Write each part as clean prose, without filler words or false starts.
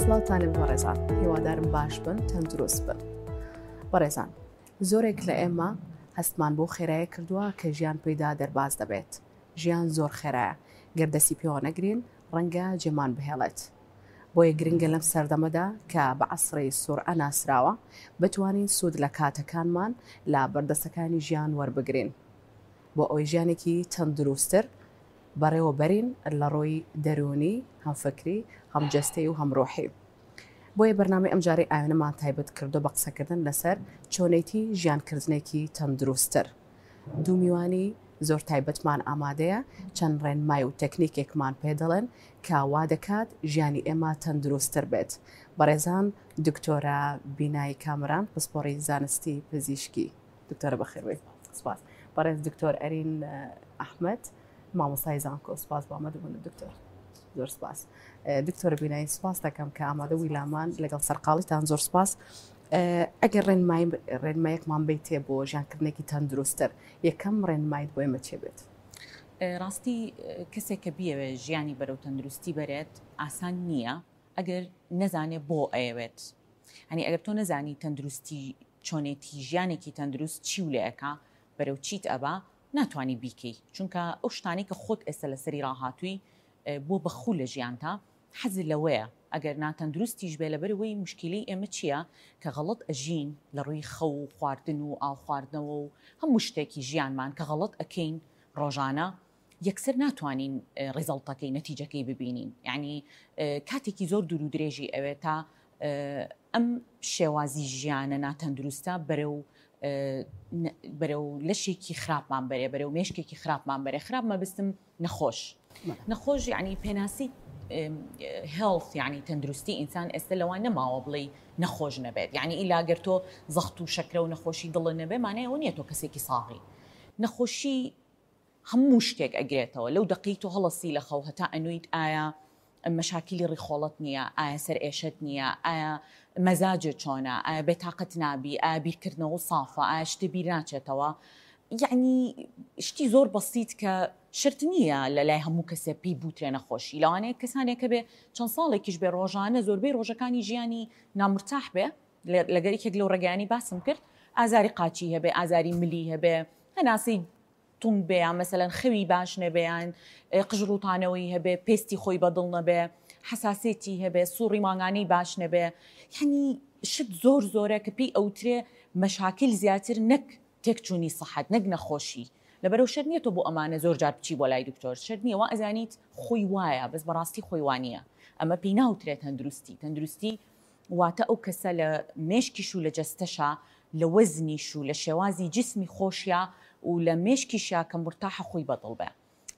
سڵاوتان لێ بەڕێزان هیوادارم باش بن تەندروست بن بەڕێزان زۆرێک لە ئێمە هەستمان بۆ خێرایە کردووە کە ژیان پێیدا دەرباز دەبێت ژیان زۆر خێرایە گەر دەستی پێوە نەگرین ڕەنگە جێمان بهێڵێت بۆیە گرنگە لەم سەردەمەدا کە بە عەسری سورعە ناسراوە بتوانین سوود لە کاتەکانمان لە بەردەستەکانی ژیان وەربگرین بۆ ئەوەی ژیانێکی تەندروستتر بەڕێوە بەرین لە ڕووی دەروونی هەم فکری هەم جەستەی و هەم ڕۆحی. بۆیە بەرنامەی ئەمجارەی ئاوێنەمان تایبەت کردووە بە قسەکردن لەسەر چۆنێتی ژیانکردنێکی تەندروستتر. دوو میوانی زۆر تایبەتمان ئامادەیە چەند ڕێنمای و تەکنیکێکمان پێ دەڵێن کە وا دەکات ژیانی ئێمە تەندروستتر بێت. بەڕێزان دکتۆرە بینای کامەران پسپۆڕی زانستی پزیشکی. دکتۆرە بەخێربێی. سپاس. بەڕێز دکتۆر ئەرین ئەحمەد مامۆستای زانکۆ سپاس بۆ ئامادەبوونت دکتۆر. زۆر سپاس. دکتۆرە بینایی سپاس دەکەم کە ئامادەبووی لامان لەگەڵ سەرقاڵیتان زۆر سپاس. ئەگەر ڕێنمایی ڕێنمایەکمان بیتێ بۆ ژیانکردنێکی تەندروستتر یەکەم ڕێنمایت بۆ ئێمە چێ بێت؟ ڕاستی کەسێک کە بیەوێت ژیانی بەرەو تەندروستی بەرێت ئاسان نییە ئەگەر نەزانێ بۆ ئەیەوێت هەنی ئەگەر تۆ نەزانی تەندروستی چۆنێتی ژیانێکی تەندروست چی و لەکە بەرەو چیت ئەبا ناتوانی بیکەی چونکە ئەو شتانەی کە خۆت ئێستا لەسەری ڕاهاتووی بۆ بە خوو لە ژیانتا حەزت لەوەیە ئەگەر ناتەندروستیش بێ لەبەرئەوەی موشکیلەی ئێمە چیە کە غەڵەت ئەژین لە ڕووی خەو و خواردن و ئاو خواردنەوە و هەموو شتێکی ژیانمان کە غەڵەت ئەکەین ڕۆژانە یەکسەر ناتوانین ڕیزەڵتەکەی نەتیجەکەی ببینین یعنی کاتێکی زۆر دوور و درێژی ئەوێت تا ئەم شێوازی ژیانە ناتەندروستە بەرەو بەرەو لەشێکی خراپمان بەرێ بەرەو مێشکێکی خراپمان بەرێ خراپ مەبستم نەخۆش نەخۆش یعنی پێناسی هێڵث یعنی تەندروستی ئینسان ئێستا لەوان نەماوە بڵێ نەخۆش نەبێت یعنی ئیلا گەر تۆ زەخت و شەکرە و نەخۆشی دڵ نەبێ مانای ئەوە نییە تۆ کەسێکی ساغی نەخۆشی هەموو شتێک ئەگرێتەوە لەو دەقەی تۆ هەڵەسی لە خەو هەتا ئەنوویت ئایا مەشاکیلی ڕیخۆڵەت نییە ئایا سەر ئێشەت نییە ئایا مەزاجت چۆنە ئایا بێتاقەت نابی ئایا بیرکردنەوە سافە ئایا شتێ بیر ناچێتەوە یەعنی شتی زۆر بەسیت کە شەرت نییە لە لای هەموو کەسێ پێی بوترێ نەخۆشی لەوانەیە کەسانێک هەبێ چەند ساڵێکیش بێ ڕۆژانە زۆربەی ڕۆژەکانی ژیانی نامرتاح بێ لەگەر یەکێک لەو ڕێگایانی باسم کرد ئازاری قاچی هەبێ ئازاری ملی هەبێ هەناسەی تونگ بێ یان مەسەلەن خەوی باش نەبێ یان قژ ڕووتانەوەی هەبێ پێستی خۆی بەدڵ نەبێ حەساسێتی هەبێ سوڕی مانگانەی باش نەبێ یعنی شت زۆر زۆرە کە پێی ئەوترێ مەشاکیل زیاتر نەک تێکچوونی سەحەت نەک نەخۆشی لەبەرەو شەرت نییە تۆ بۆ ئەمانە زۆر جار بچی بۆ لای دکتۆر شەرت نییە وا ئەزانیت خۆی وایە بەس بەڕاستی خۆی وانییە ئەمە پێی ناوترێت تەندروستی تەندروستی واتە ئەو کەسە لە مێشکیش و لە جەستەشا لە وەزنیش و لە شێوازی جیسمی خۆشیا و لە مێشکیشیا کە مورتاحە خۆی بەدڵ بێ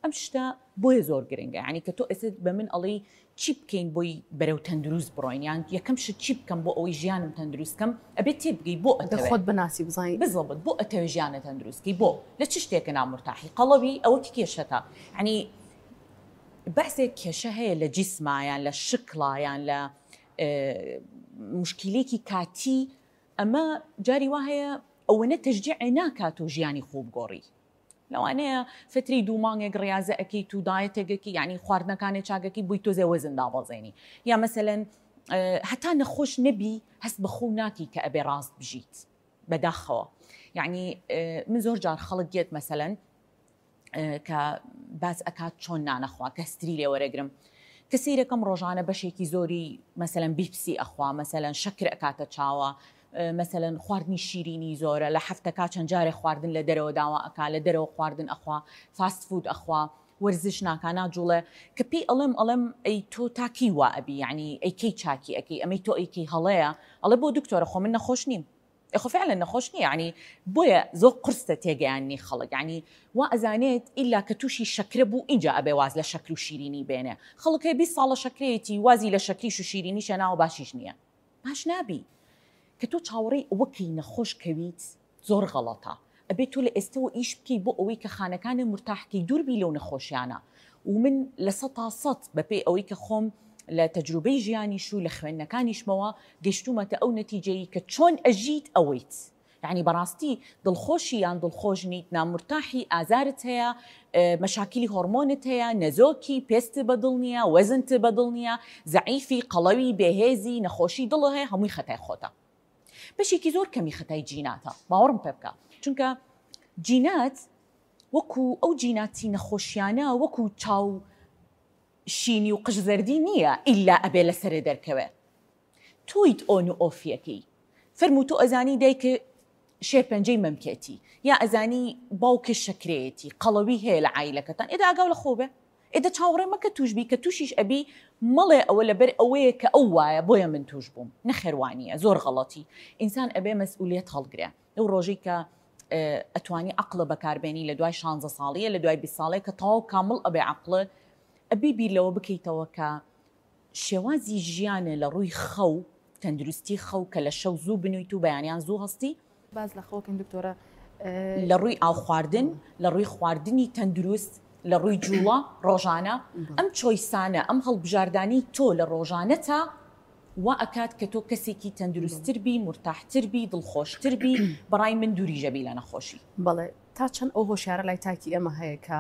ئەم شتە بۆیە زۆر گرنگە یانی کە تۆ ئێستا بە من ئەڵێی چی بکەین بۆی بەرەو تەندروست بڕۆین یان یەکەم شت چی بکەم بۆ ئەوەی ژیانم تەندروست کەم ئەبێت تێبگەی بۆ ئەتەوێ خۆت بناسی بزانی بزڵبت بۆ ئەتەوێ ژیانە تەندروست کەی بۆ لە چ شتێکە نامورتاحی قەڵەوی ئەوە کی کێشەتە یانی بەعزێک کێشە هەیە لە جیسما یان لە شکڵا یان لە موشکیلەیەکی کاتی ئەمە جاری وا هەیە ئەوەنە تەشجیع ناکات تۆ ژیانی خۆ بگۆڕی لەوانەیە فتری دوو مانگێک ڕاضە ئەکەیت و دایەتێکەکی یعنی خواردنەکانی چاگەکی بووی تۆزێ وەزن دابەزێنی یا مەسەلەن هەتا نەخۆش نەبی هەست بە خۆ ناکی کە ئەبێ ڕاست بژیت بەداخەوە یعنی من زۆر جار خەڵک دێت مەسەلەن کە باس ئەکات چۆن نانەخوا کە ستری لێ وەرەگرم کە سەیرەکەم ڕۆژانە بەشێکی زۆری مەسەلەن بیپسی ئەخوا مەسەلەن شەکر ئەکاتە چاوە مەسەلەن خواردنی شیرینی زۆرە لە هەفتەکە چەند جارێ خواردن لە دەرەوە داوا ئەکا لە دەرەوە خواردن ئەخوا fast food ئەخوا وەرزش ناکا ناجوڵێ کە پێی ئەڵێم ئەڵێم ئەی تۆ تاکی وا ئەبی یعنی ئەی کەی چاکی ئەکەی ئەمەی تۆ ئەیکەی هەڵەیە ئەڵێ بۆ دکتۆرە خۆ من نەخۆش نیم ئێ خۆ فعلا نەخۆش نییە یانی بۆیە زۆر قورسە تێگەیاندنی خەڵک یانی وا ئەزانێت ئیلا کە تووشی شەکرە بوو ئینجا ئەبێ واز لە شەکر و شیرینی بێنێ خەڵک هەیە 20 ساڵە شەکرەیەتی وازی لە شەکریش و شیرینیش هێناوە باشیش نییە باش نابی کە تۆ چاوەڕێی ئەوە کەی نەخۆش کەویت زۆر غەڵەتە ئەبێ تۆ لە ئێستەوە ئیش بکەی بۆ ئەوەی کە خانەکانت مورتاح کەی دوور بی لەو نەخۆشیانە و من 100% بەپێی ئەوەی کە خۆم لە تەجروبەی ژیانیش و لە خوێندنەکانیشمەوە گەشتوومەتە ئەو نەتیجەی کە چۆن ئەژیت ئەوەیت. یەعنی بەڕاستی دڵخۆشی یان دڵخۆش نیت، نامورتاحی، ئازارت هەیە، مەشاکیلی هۆڕمۆنت هەیە، نەزۆکی، پێست بەدڵ نییە، وەزنت بەدڵ نییە، زەعیفی، قەڵەوی، بێهێزی، نەخۆشی دڵت هەیە، هەمووی خەتای خۆتە. بەشێکی زۆر کەمی خەتای جیناتە، باوەڕم پێ بکە. چونکە جینات وەکو ئەو جیناتی نەخۆشیانە وەکو چاو شینی و قژ زەردی نییە ئیلا ئەبێ لەسەرێ دەرکەوێ. تۆیت on و off یەکەی. فەرموو تۆ ئەزانی دایکت شێرپەنجەی مەمکێتی یا ئەزانی باوکت شەکرەیەتی قەڵەوی هەیە لە عایلەکەتان ئێدە ئاگاو لە خۆ بێ ئێدە چاوەڕێ مەکە توش بی کە توشیش ئەبی مەڵێ ئەوە لەبەر ئەوەیە کە ئەو وایە بۆیە من توش بووم نەخێر وانیە زۆر غەڵەتی ئینسان ئەبێ مەسئولیەت هەڵگرێ لەو ڕۆژەی کە ئەتوانی عەقڵە بەکاربێنی لە دوای شانزە ساڵیە لە دوای 20 ساڵێ کە تەواو کامڵ ئەبێ عەقڵ ئەبێ بیر لەوە بکەیتەوە کە شێوازی ژیانە لە ڕووی خەو، تەندروستی خەو کە لە شەو زوو بنوویت و بەیانیان زوو هەستی. باس لە خەو کەین دکتۆرە. لە ڕووی ئاو خواردن، لە ڕووی خواردنی تەندروست، لە ڕووی جووڵە ڕۆژانە، ئەم choice انە، ئەم هەڵبژاردانەی تۆ لە ڕۆژانەتا وا ئەکات کە تۆ کەسێکی تەندروستتر بی، مورتاحتر بی، دڵخۆشتر بی، بەڕای من دووریش ئەبی لە نەخۆشی. بەڵێ تا چەند ئەو هۆشیارە لای تاکی ئێمە هەیە کە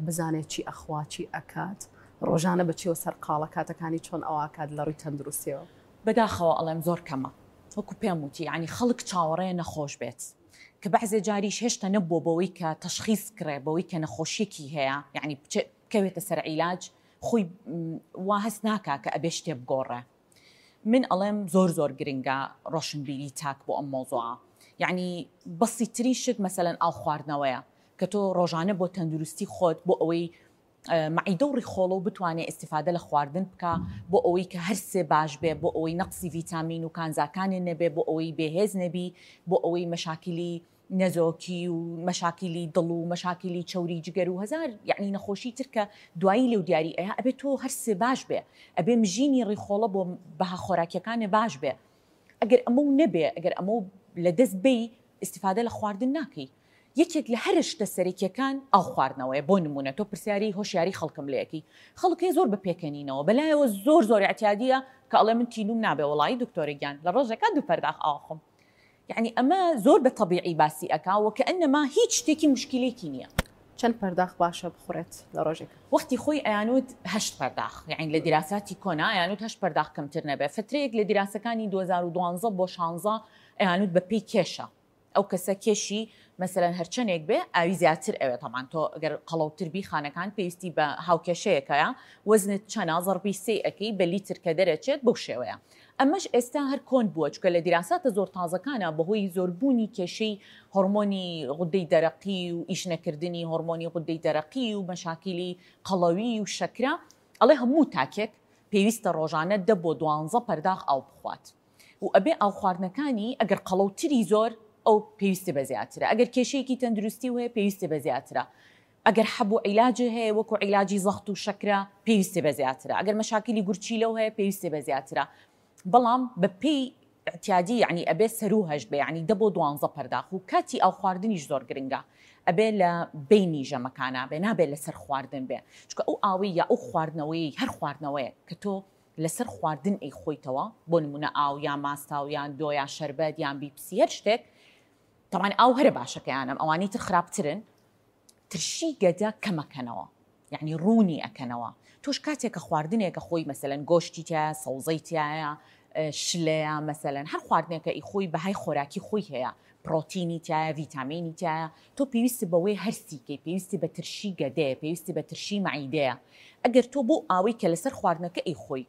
بزانێت چی ئەخوا چی ئەکات ڕۆژانە بە چیەوە سەرقاڵە کاتەکانی چۆن ئەوە ئەکات لە ڕووی تەندروستیەوە؟ بەداخەوە ئەڵێم زۆر کەمە وەکو پێم وتی یانی خەڵک چاوەڕێیە نەخۆش بێت کە بەعزێ جاریش هێشتا نەبووە بەوەی کە تەشخیس کرێ بەوەی کە نەخۆشیەکی هەیە یانی بکەوێتە سەر عیلاج خۆی وا هەست ناکا کە ئەبێ شتێ بگۆڕێ من ئەڵێم زۆر زۆر گرنگە ڕۆشنبیری تاک بۆ ئەم مەوزوعە یعنی بەسیترین شت مەسەلەن ئاو خواردنەوەیە کە تۆ ڕۆژانە بۆ تەندروستی خۆت بۆ ئەوەی مەعیدە و ڕیخۆڵە و بتوانێ ئیستیفادە لە خواردن بکا بۆ ئەوەی کە هەرسێ باش بێ بۆ ئەوەی نەقسی ڤیتامین و کانزاکانێ نەبێ بۆ ئەوەی بێهێز نەبی بۆ ئەوەی مەشاکیلی نەزۆکی و مەشاکیلی دڵ و مەشاکیلی چەوری جگەر و هەزار یەعنی نەخۆشی تر کە دوایی لێو دیاری ئەیا ئەبێ تۆ هەرسێ باش بێ ئەبێ مژینی ڕیخۆڵە بۆ بەها خۆراکیەکانێ باش بێ ئەگەر ئەمەو نەبێ ئەگەر ئەمەو لە دەست بەی ئیستیفادە لە خواردن ناکەی یەکێک لە هەرە شتە سەرەکیەکان ئاو خواردنەوەیە بۆ نمونە تۆ پرسیاری هۆشیاری خەڵکم لێ ئەکەی خەڵک هەیە زۆر بە پێکەنینەوە بەلایەوە زۆر زۆر ئیعتیادیە کە ئەڵێ من تینوم نابێ وەڵایی دکتۆرە گیان لە ڕۆژێکا دوو پەرداخ ئاو ئەخۆم یەعنی ئەمە زۆر بە تەبیعی باسی ئەکا وە کەئەنەما هیچ شتێکی موشکیلەیەکی نیە. چەند پەرداخ باشە بخورێت لە ڕۆژێکا؟ وەختی خۆی ئەیانوت هەشت پەرداخ یەعنی لە دیراساتی کۆنا ئەیانوت هەشت پەرداخ کەمتر نەبێ فترەیەک لە دیراسەکانی 2012 بۆ شانزە ئەیانوت بە پێی کێشە ئەو کەسە کێشی مەسەلەن هەرچەنێک بێ ئاوی زیاتر ئەوێ تەبعەن تۆ گەر قەڵەوتر بی خانەکان پێویستی بە هاوکێشەیەکەیە وەزنت چەنە زەڕبی سێی ئەکەی بە لیتر کە دەرەچێت بەو شێوەیە ئەمەش ئێستا هەر کۆن بووە چونکە لە دیراساتە زۆر تازەکانا بەهۆی زۆربوونی کێشەی هۆڕمۆنی غودەی دەرەقی و ئیش نەکردنی هۆڕمۆنی غودەی دەرەقی و مەشاکیلی قەڵەوی و شەکرە ئەڵێ هەموو تاکێک پێویستە ڕۆژانە دە بۆ دوانزە پەرداخ ئاو بخوات و ئەبێ ئاو خواردنەکانی ئەگەر قەڵەوتری زۆر ئەو پێویستی بە زیاترە ئەگەر کێشەیەکی تەندروستی و هەیە پێویستی بە زیاترە ئەگەر حەب و عیلاجی هەیە وەکو عیلاجی زەخت و شەکرە پێویستی بە زیاترە ئەگەر مەشاکیلی گورچیلە و هەیە پێویستی بە زیاترە بەڵام بە پێی اعتیادی یعنی ئەبێ سەروو هەشت بێ یعنی دە بۆ دوانزە پەرداخ و کاتی ئاو خواردنیش زۆر گرنگە ئەبێ لە بەینی ژەمەکانا بێ نابێ لەسەر خواردن بێ چونکە ئەو ئاوەی یا ئەو خواردنەوەیەی هەر خواردنەوەیەک کە تۆ لەسەر خواردن ئەیخۆیتەوە بۆ نمونە ئاو یا ماستاو یان دۆ یان شەربەت یان بیپسی هەر شتێک تەبعەن ئاو هەرە باشەکەیانم ئەوانی تر خراپترن ترشی گەدە کەمەکەنەوە یعنی ڕوونی ئەکەنەوە تۆش کاتێک کە خواردنێکە خۆی مەسەلەن گۆشتی تایە سەوزەی تایە شلەیە مەسەلەن هەر خواردنێکە ئی خۆی بەهای خۆراکی خۆی هەیە پرۆتینی تایە ڤیتامینی تایە تۆ پێویستی بەوەی هەرسیکەی پێویستی بە ترشی گەدەیە پێویستی بە ترشی مەعیدەیە ئەگەر تۆ بۆ ئاوەی کە لەسەر خواردنەکە ئی خۆی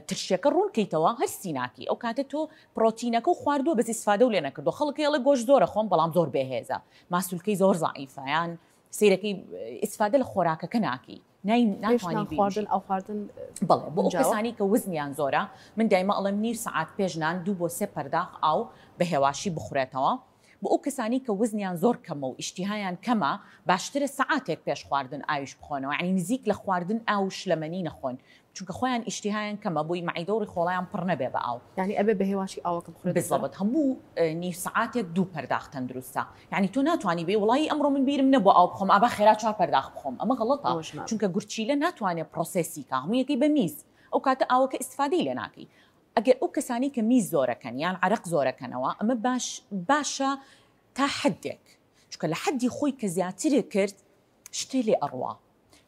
ترشیەکە ڕوون کەیتەوە هەرسی ناکەی ئەو کاتە تۆ پرۆتینەکە و خواردووە بەس ئیسفادە و لێ نەکردووە خەڵک هەیە ئەڵێ گۆشت زۆرە خۆم بەڵام زۆر بێهێزە ماسولکەی زۆر زەعیفە یان سەیرەکەی ئیسفادە لە خۆراکەکە ناکەی نای ناتوانانی خواردن ئەو خواردن بەڵێ بۆ ئەو کەسانی کە وزنیان زۆرە من دایمە ئەڵێم نیو سەعات پێش نان دوو بۆ سێ پەرداخ ئاو بە هێواشی بخورێتەوە بۆ ئەو کەسانەی کە وزنیان زۆر کەمە و ئیشتیهایان کەمە باشترە سەعاتێک پێش خواردن ئاویش بخۆنەوە یانی نزیک لە خواردن ئاو و شلەمەنی نەخۆن چونکە خۆیان ئیشتیهایان کەمە بۆی مەعیدە و ڕیخۆڵەیان پڕ نەبێ بە ئاو. یانی ئەبێ بە هێواشی ئاوەکە بخورێت دکتۆرە؟ بزەبت هەموو نیو سەعاتێک دوو پەرداخ تەندروستە یانی تۆ ناتوانی بێی وەڵایی ئەمڕۆ من بیرم نەبوو ئاو بخۆم ئابا خێرا چوار پەرداخ بخۆم ئەمە غەڵەتە ئەوەش نابێ. چونکە گورچیلە ناتوانێ process ی کا هەموویەکەی بە میز ئەو کاتە ئاوەکە ئیستفادەی لێ ناکەی. ئەگەر ئەو کەسانەی کە میز زۆرەکەن یان عەرەق زۆرەکەنەوە ئەمە باش باشە تا حدێک چونکە لە حەدی خۆی کە زیاتر کرد شتێ لێ ئەڕوا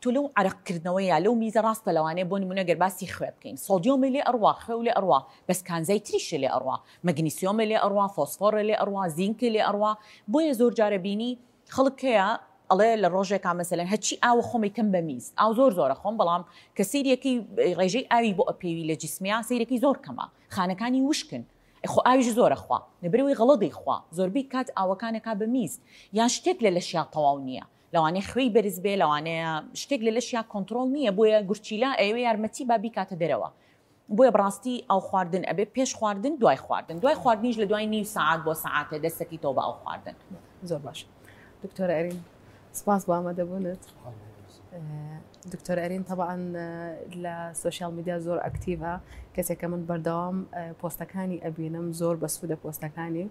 تۆ لەو عەرەق کردنەوە یا لەو میزە ڕاستە لەوانەیە بۆ نمونە گەر باسی خوێ بکەین سۆدیۆمی لێ ئەڕوا خوێ و لێ ئەڕوا بەس کانزای تریشی لێ ئەڕوا مەگنیسیۆمی لێ ئەڕوا فۆسفۆڕێ لێ ئەڕوا زینکی لێ ئەڕوا بۆیە زۆر جارە بینی خەڵک هەیە ئەڵێ لە ڕۆژێکا مەسەلەن هەرچی ئاوە خۆم ئەیکەم بە میز ئاو زۆر زۆرە خۆم بەڵام کە سەیرەکەی ڕێژەی ئاوی بۆ ئەپێوی لە جسمیا سەیرەکەی زۆر کەمە خانەکانی وشکن خۆ ئاویش زۆرە خوا لەبەرئەوەی غەڵەت دەیخوا زۆربەی کات ئاوەکان ئەکا بە میز یان شتێک لە لەشیا تەواو نییە لەوانەیە خوێی بەرز بێ لەوانەیە شتێک لە لەشیا کۆنتڕۆڵ نییە بۆیە گورچیلە ئەیەوێ یارمەتی با بیکاتە دەرەوە بۆیە بەڕاستی ئاو خواردن ئەبێ پێش خواردن دوای خواردن دوای خواردنیش لە دوای نیو سەعات بۆ سەعاتێ دەستەکەیتەوە بە ئاو خواردن. زۆر باش دکتۆرە ئەرین سپاس بۆ ئامادەبوونت. دکتۆر ئەرین تەبعەن لە سۆشیال میدیا زۆر ئەکتیڤە کەسێکە من بەردەوام پۆستەکانی ئەبینم زۆر بەسوودە پۆستەکانی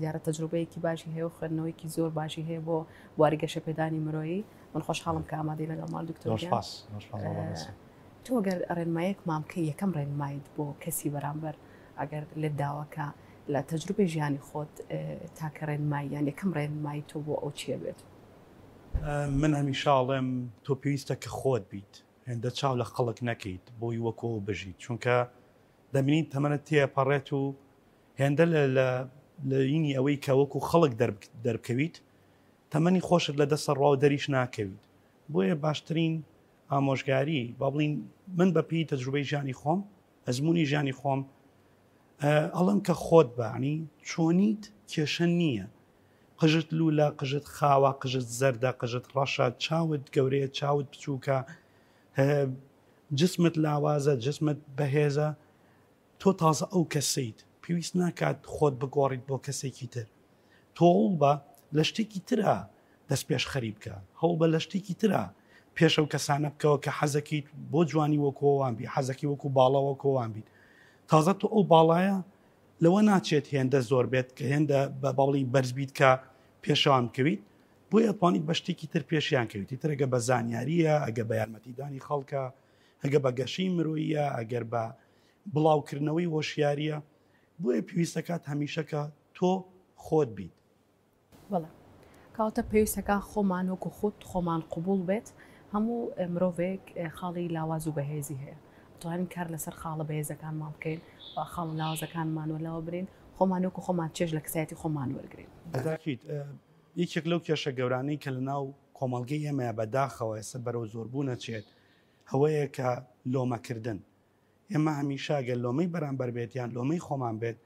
دیارە تەجروبەیەکی باشی هەیە و خوێندنەوەیکی زۆر باشی هەیە بۆ بواری گەشەپێدانی مرۆیی من خۆشحاڵم کە ئامادەی لەگەڵمان دکتۆر تۆ گەر ڕێنمایەکمان بکەی یەکەم ڕێنمایت بۆ کەسی بەرامبەر ئەگەر لێت داوا کە لە تەجروبەی ژیانی خۆت تاکە ڕێنمایی یان یەکەم ڕێنمایی تۆ بۆ ئەو چیە بێت؟ من هەمیشە ئەڵێم تۆ پێویستە کە خۆت بیت هێندە چاو لە خەڵک نەکەیت بۆی وەکۆ بژیت چونکە دەبینیت تەمەنت تێپەڕێت و هێندە لە لەینی ئەوەی کە وەکو خەڵک دەربکەویت تەمەنی خۆشت لە دەستە ڕوا و دەریش ناکەویت بۆیە باشترین ئامۆژگاری با بڵین من بە پێی تەجروبەی ژیانی خۆم ئەزمموی ژیانی خۆم ئەڵم کە خۆت بانی چۆنیت کێشە نییە قژت لولە قژت خاوە قژت زەردە قژت ڕەشە چاوت گەورەیە چاوت بچووکە جسمت لاوازە جسمت بەهێزە تۆ تازە ئەو کەسەیت پێویست ناکات خۆت بگۆڕیت بۆ کەسێکی تر تۆ هەوڵبە لە شتێکی ترا دەست پێشخەری بکە هەوڵبە لە شتێکی ترا پێش ئەو کەسانە بکەوە کە حەزەکەیت بۆ جوانی وەکۆوان بی حەزەکەی وەکو باڵا وەکۆوان بیت تازە تۆ ئەو باڵایە لەوە ناچێت هێندە زۆر بێت کە هێندە بە باڵی بەرز بیت کە پێشەوان بکەویت بۆیە ئەتوانیت بە شتێکی تر پێشیان کەویت تر ئەگە بە زانیاریە ئەگە بە یارمەتیدانی خەڵکە ئەگە بە گەشەی مرۆیە ئەگەر بە بڵاوکردنەوەی هۆشیاریە بۆیە پێویستەکات هەمیشە کە تۆ خۆت بیت. بەڵێ کەواتە پێویستەکە خۆمان وەکو خود خۆمان قبوڵ بێت هەموو مرۆڤێک خاڵی لاواز و بەهێزی هەیە توانین کار لەسەر خاڵە بەهێزەکانمان بکەین و خاڵە لاوازەکانمان وەلاوە برین خۆمان وەکو خۆمان چێژ لە کەسایەتی خۆمان وەرگین. ئەکید یەکێک لەو کێشە گەورانەی کە لەناو کۆمەڵگەی ئێمەیە بەداخەوە ئێستا بەرەو زۆربوون ئەچێت ئەوەیە کە لۆمەکردن ئێمە هەمیشە گەر لۆمەی بەرامبەر بێت یان لۆمەی خۆمان بێت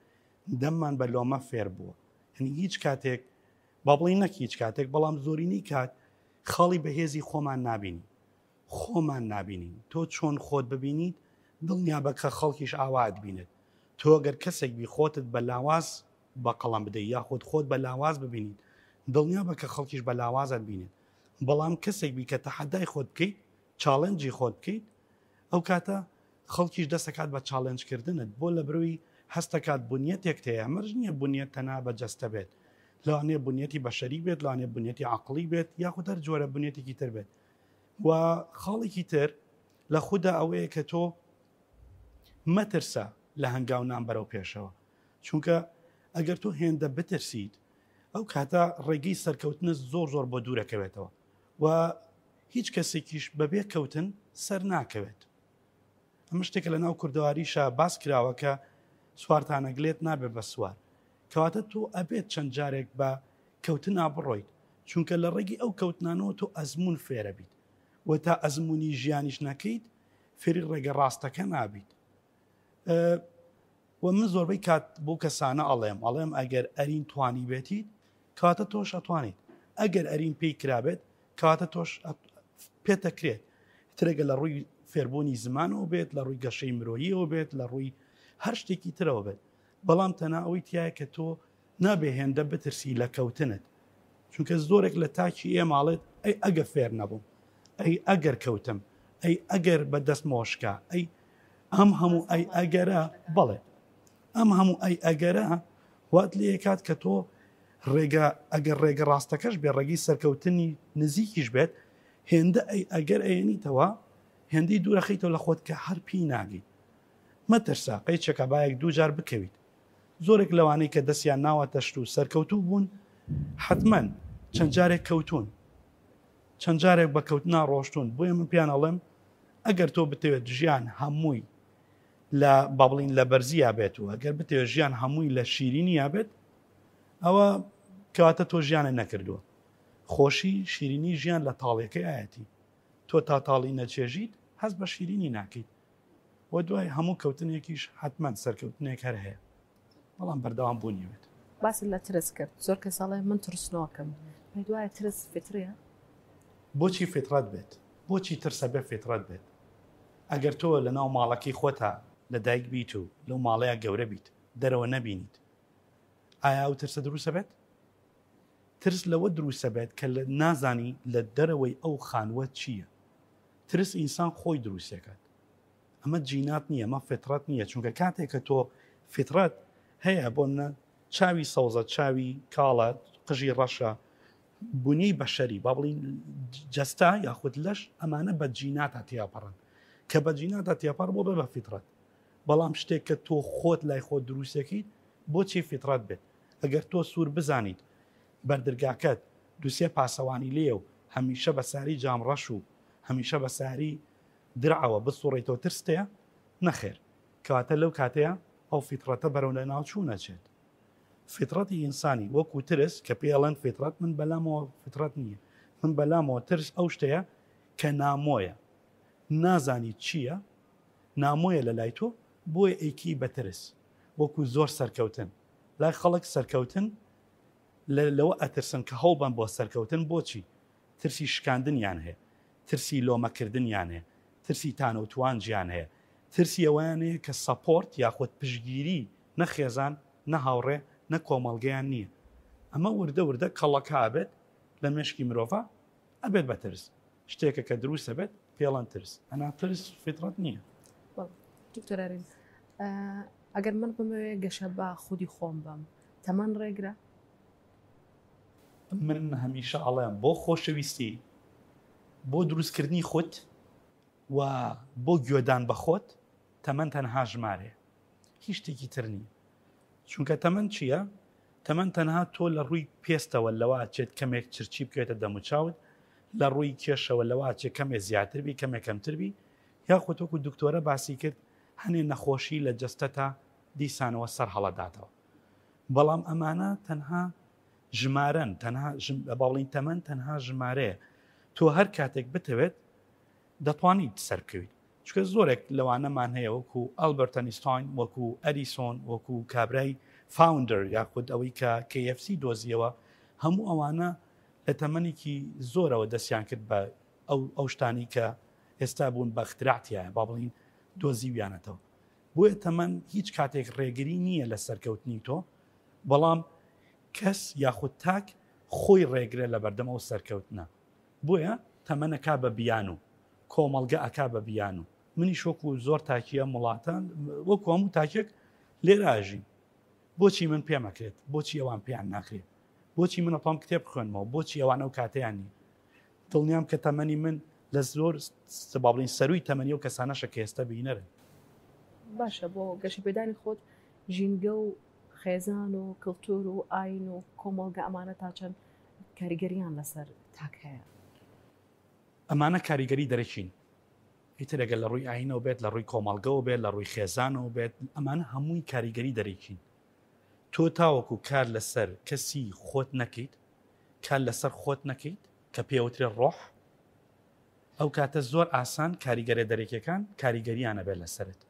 دەممان بە لۆمە فێر بووە هەنی هیچ کاتێک با بڵێین نەک هیچ کاتێک بەڵام زۆرینەی کات خاڵی بەهێزی خۆمان نابینین خۆمان نابینین تۆ چۆن خۆت ببینیت دڵنیا بە کە خەڵکیش ئاوات بینێت تۆ گەر کەسێک بی خۆتت بە لاواز بە قەڵەم بدەیت یاخود خۆت بە لاواز ببینیت دڵنیا بە کە خەڵکیش بە لاوازت بینێت بەڵام کەسێک بی کە تەحەدای خۆت بکەیت challenge ی خۆت بکەیت ئەو کاتە خەڵکیش دەستەکات بە challenge کردنت بۆ لەبرەوەی هەستەکات بنیەتێک تەیە مەرج نییە بنیەت تەنها بە جەستە بێت لەوانەیە بنیەتی بەشەری بێت لەوانەیە بنیەتی عقلی بێت یاخود هەر جۆرە بنیەتێکی تر بێت و خاڵێکی تر لە خوددا ئەوەیە کە تۆ مەترسە لە هەنگاونان بەرەو پێشەوە چونکە ئەگەر تۆ هێندە بترسیت ئەو کاتە ڕێگەی سەرکەوتنت زۆر زۆر بۆ دوورەکەوێتەوە و هیچ کەسێکیش بەبێ کەوتن سەر ناکەوێت ئەمە شتێکە لە ناو کوردەواریشا باس کراوە کە سوارتانەگلێت نابێت بە سوار کەواتە تۆ ئەبێت چەند جارێک بە کەوتنا بڕۆیت چونکە لە ڕێگی ئەو کەوتنانەوە تۆ ئەزمون فێرە بیت و تا ئەزمموی ژیانیش نەکەیت فێری ڕێگە ڕاستەکە نابیت و من زۆربەی کات بۆ کەسانە ئەڵێم ئەڵێم ئەگەر ئەرین توانی بێتیت کەواتە تۆش ئەتوانیت ئەگەر ئەرین پێی کرابێت کەواتە تۆش پێتەکرێت ترەگە لە ڕووی فێربوونی زمانەوە بێت لە ڕووی گەشەی مرۆییەوە بێت لە ڕووی هەر شتێکی ترەوە بێت بەڵام تەنها ئەوەی تایە کە تۆ نابێ هێندە بترسی لە کەوتنت چونکە زۆرێک لە تاکی ئێماڵێت ئەی ئەگە فێر نەبووم ئەی ئەگەر کەوتم ئەی ئەگەر بە دەست مۆشکا ئەی ئەم هەموو ئەی ئەگەرە بەڵێ ئەم هەموو ئەی ئەگەرە وات لێکات کە تۆ ڕێگە ئەگەر ڕێگە ڕاستەکەش بێ ڕێگەی سەرکەوتنی نزیکیش بێت هێندە ئەی ئەگەر ئەیەنیتەوە هێندەی دوورەخەیتەوە لە خۆت کە هەر پێی ناگەیت. مەترسە قەیچەکە بایەک دووجار بکەویت. زۆرێک لەوانەی کە دەستیان ناوەتە شت و سەرکەوتوو بوون حەتمەن چەند جارێک کەوتوون. چەند جارێک بە کەوتنا ڕۆشتوون. بۆیە من پێیان ئەڵێم ئەگەر تۆ بتەوێت ژیان هەمووی لە با بڵین لە بەرزیا بێت و ئەگەر بتەوێت ژیان هەمووی لە شیرینیا بێت ئەوە کەواتە تۆ ژیانە نەکردووە. خۆشی شیرینی ژیان لە تاڵیەکەی ئایەتی. تۆ تا تاڵی نەچێژیت هەست بە شیرینی ناکەیت. وە دوای هەموو کەوتنێکیش حەتمەن سەرکەوتنێک هەر هەیە بەڵام بەردەوام بوونی وێت. باست لە ترس کرد زۆر کەس ئەڵێ من ترسنۆکم پێت وایە ترس فیتریە؟ بۆچی فیتڕەت بێت؟ بۆچی ترس ئەبێ فیتڕەت بێت؟ ئەگەر تۆ لەناو ماڵەکەی خۆتا لە دایک بیت و لەو ماڵەیا گەورە بیت دەرەوە نەبینیت ئایا ئەو ترسە دروست ئەبێت؟ ترس لەوە دروست ئەبێت کە نازانی لە دەرەوەی ئەو خانووە چییە ترس ئینسان خۆی دروستەکات ئەمە جینات نییە ئەمە فطرەت نییە چونکە کاتێک کە تۆ فطرەت هەیە بۆ منە چاوی سەوزە چاوی کاڵە قژی ڕەشە بنیەی بەشەری با بڵین جەستە یاخود لەش ئەمانە بە جیناتا تیاپەڕن کە بە جیناتا تێپەڕ بۆ بە بە فیترەت بەڵام شتێک کە تۆ خۆت لای خۆت دروستەکەیت بۆچی فیترەت بێت ئەگەر تۆ سوور بزانیت بەردرگاکەت دوسێ پاسەوانی لێیە و هەمیشە بە ساری جام ڕەش و هەمیشە بە ساری درعەوە بسوڕێیتەوە ترست هەیە؟ نەخێر. کەواتە لەو کاتەیا ئەو فیتڕەتە بەرەو لەناوچوون ئەچێت. فیتڕەتی ئینسانی وەکو ترس کە پێی ئەڵێن فیتڕەت من بەلامەوە فیتڕەت نییە. من بەلامەوە ترس ئەو شتەیە کە نامۆیە. نازانی چییە، نامۆیە لە لای تۆ بۆیە ئەیکەی بە ترس. وەکو زۆر سەرکەوتن. لای خەڵک سەرکەوتن لەوە ئەترسن کە هەوڵبەن بۆ سەرکەوتن بۆچی؟ ترسی شکاندنیان هەیە، ترسی لۆمەکردنیان هەیە، ترسی تانە و توانجیان هەیە، ترسی ئەوەیان هەیە کە support یاخود پشتگیری نە خێزان، نە هاوڕێ، نە کۆمەڵگەیان نییە. ئەمە وردە وردە کەڵەکە ئەبێت لە مێشکی مرۆڤا ئەبێت بە ترس. شتێکە کە دروست ئەبێت پێڵەن ترس. ئەنا ترس فیتڕەت نییە. دکتۆر ئارین ئەگەر من بمەوێ گەشە بە خودی خۆم بەم تەمەن ڕێگرە؟ من هەمیشە ئەڵێم بۆ خۆشەویستی بۆ دروستکردنی خود و بۆ گوێدان بە خۆت تەمەن تەنها ژمارەیە هیچ شتێکی تر نییە چونکە تەمەن چییە؟ تەمەن تەنها تۆ لە ڕووی پێستەوە لەوە ئەچێت کەمێک چرچی بکەوێتە دەموچاوت لە ڕووی کێشەوە لەوە ئەچێت کەمێ زیاتر بی کەمێ کەمتر بی یاخود وەکو دکتۆرە باسی کرد هەنێ نەخۆشی لە جەستەتا دیسانەوە سەر هەڵەداتەوە بەڵام ئەمانە تەنها ژمارەن تەنها با بڵین تەمەن تەنها ژمارەیە تۆ هەر کاتێک بتەوێت دەتوانیت سەرکەویت چکە زۆرێک لەوانەمان هەیە وەکو ئەلبەرت ئەنیستاین وەکو ئەریسۆن وەکو کابرای founder یاخود ئەوەی کە KFC دۆزیەوە هەموو ئەوانە لە تەمەنێکی زۆرەوە دەستیان کرد بە ئەو ئەو شتانی کە ئێستا بوون بە اختراعتیایە با بڵین دۆزیویانەتەوە بۆیە تەمەن هیچ کاتێک ڕێگری نییە لە سەرکەوتنی تۆ، بەڵام کەس یاخود تاک خۆی ڕێگرە لە بەردەم ئەو سەرکەوتنە. بۆیە تەمەن ئەکا بە بیانوو، کۆمەڵگە ئەکا بە بیانوو. منیش وەکو زۆر تاکی ئەم وڵاتە، وەکو هەموو تاکێک لێرە ئەژیم. بۆچی من پێم ئەکرێت؟ بۆچی ئەوان پێیان ناکرێت؟ بۆچی من ئەتوام کتێب بخوێنمەوە؟ بۆچی ئەوان ئەو کاتەیان نییە؟ دڵنیام کە تەمەنی من لە زۆر با بڵین سەروی تەمەنی و کەسانەشە کە ئێستا بینەرن. باشە بۆ گەشەپێدانی خۆت ژینگە و خێزان و کللتور و ئاین و کۆمەڵگە ئەمانە تا چەند کاریگەریان لەسەر تاک هەیە؟ ئەمانە کاریگەری دەرەکین ئیتر ئەگەر لە ڕووی ئاینەوە بێت لە ڕووی کۆمەڵگەوە بێت لە ڕووی خێزانەوە بێت ئەمانە هەمووی کاریگەری دەرەکین تۆ تاوەکو کار لەسەر کەسی خۆت نەکەیت کار لەسەر خۆت نەکەیت کە پێوترێ ڕۆح ئەو کاتە زۆر ئاسان کاریگەرە دەرەکیەکان کاریگەریان ئەبێت لەسەرت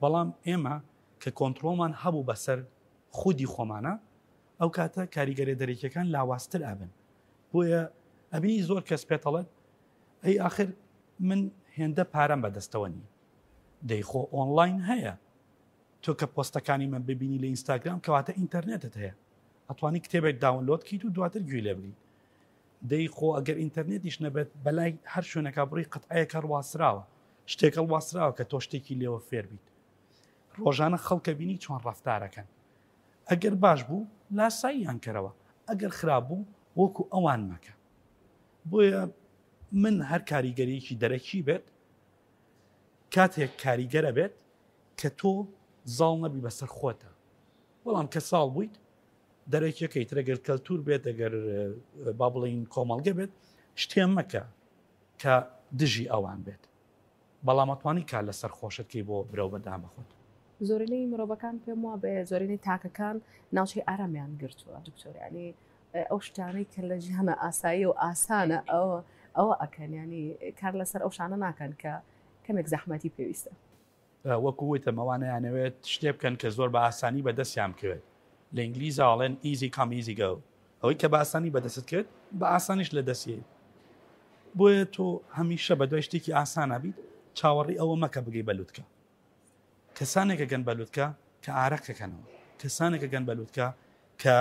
بەڵام ئێمە کە کۆنتترۆڵمان هەبوو بەسەر خودی خۆمانە ئەو کاتە کاریگەرە دەرەکیەکان لاوازتر ئەبن بۆیە ئەبینی زۆر کەس پێتەڵێت ئەی آخر من هێندە پارەم بەدەستەوە نییە دەیخۆ ئۆنلاین هەیە تۆ کە پۆستەکانی من ببینی لە ئینستاگرام کەواتە ئینتەرنێتت هەیە ئەتوانی کتێبێک download کەیت و دواتر گوێی لێ بگریت دەی خۆ ئەگەر ئینتەرنێتیش نەبێت بەلای هەر شوێنەکە بڕی قەتعەیەک هەڵواسراوە شتێک هەڵواسراوە کە تۆ شتێکی لێوە فێر بیت ڕۆژانە خەڵکە بینی چۆن ڕەفتارەکەن ئەگەر باش بوو لاساییان کەرەوە ئەگەر خراپ بوو وەکو ئەوان مەکە بۆیە من هەر کاریگەریەکی دەرەکی بێت کاتێک کاریگەرە بێت. کە تۆ زاڵ نەبی بەسەر خۆتە بەڵام کە ساڵ بوویت دەرەکیەکەی ترە گەر کەلتور بێت ئەگەر با بڵین کۆمەڵگە بێت شتێ مەکە کە دژی ئەوان بێت بەڵام ئەتوانی کار لەسەر خۆشت کەی بۆ برەو بەدان بەخۆت. زۆرینەی مرۆڤەکان پێم وابێ زۆرینەی تاکەکان ناوچەی ئارامیان گرتووە دکتۆر ینی ئەو شتانەی کە لە ژیانە ئاسایی و ئاسانە ئەوە ئەوە ئەکەن ینی کار لەسەر ئەو شانە ناکەن کە کەمێک زەحمەتی پێویستە. وەکو وتم ئەوانە یانەوێت شتێ بکەن کە زۆر بە ئاسانی بە دەستیان بکەوێت لە ئینگلیزا ئەڵێن easy come easy go ئەوەی کە بە ئاسانی بەدەست کرد بە ئاسانیش لە دەستیت بۆیە تۆ هەمیشە بە دوای شتێکی ئاسانە بیت چاوەڕی ئەوە مەکە بگەی بە لوتکە کەسانێکە گەن بە لوتکە کە ئارەقەکەنەوە کەسانێکە گەن بە لوتکە کە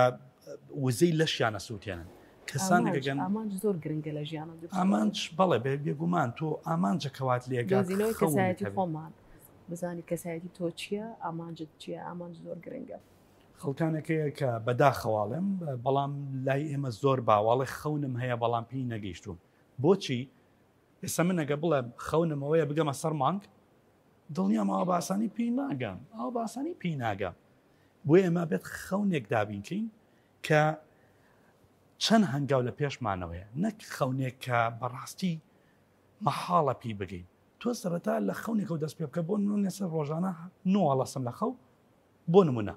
وزەی لەشیان ئەسووتێنن کەسانێک گەن ئامانج زۆر گرنگە لە ژیان ئامانج بەڵێ بێ بێگومان تۆ ئامانجە کەوات لێگەزینەوەی کەسایەتی خۆمان بزانی کەسایەتی تۆ چییە ئامانجت چییە ئامانج زۆر گرنگە خەڵکانێکەیە کە بەداخەواڵێم بەڵام لای ئێمە زۆر باواڵێ خەونم هەیە بەڵام پێی نەگەیشتوم بۆچی ئێستا من ئەگە بڵێم خەونم ئەوەیە بگەمە سەر مانگ دڵنیام ئەوە باسانی پێی ناگەم ئەو باسانی پێی ناگەم بۆیە ئێمە بێت خەونێک دابینکەین کە چەند هەنگاو لە پێشمانەوەیە نەک خەونێک کە بەڕاستی مەحاڵە پێی بگەین تۆ سەرەتا لە خەونێکەوە دەست پێ بکە بۆ نمونە سەر ڕۆژانە نۆڵەسم لە خەو بۆ نمونە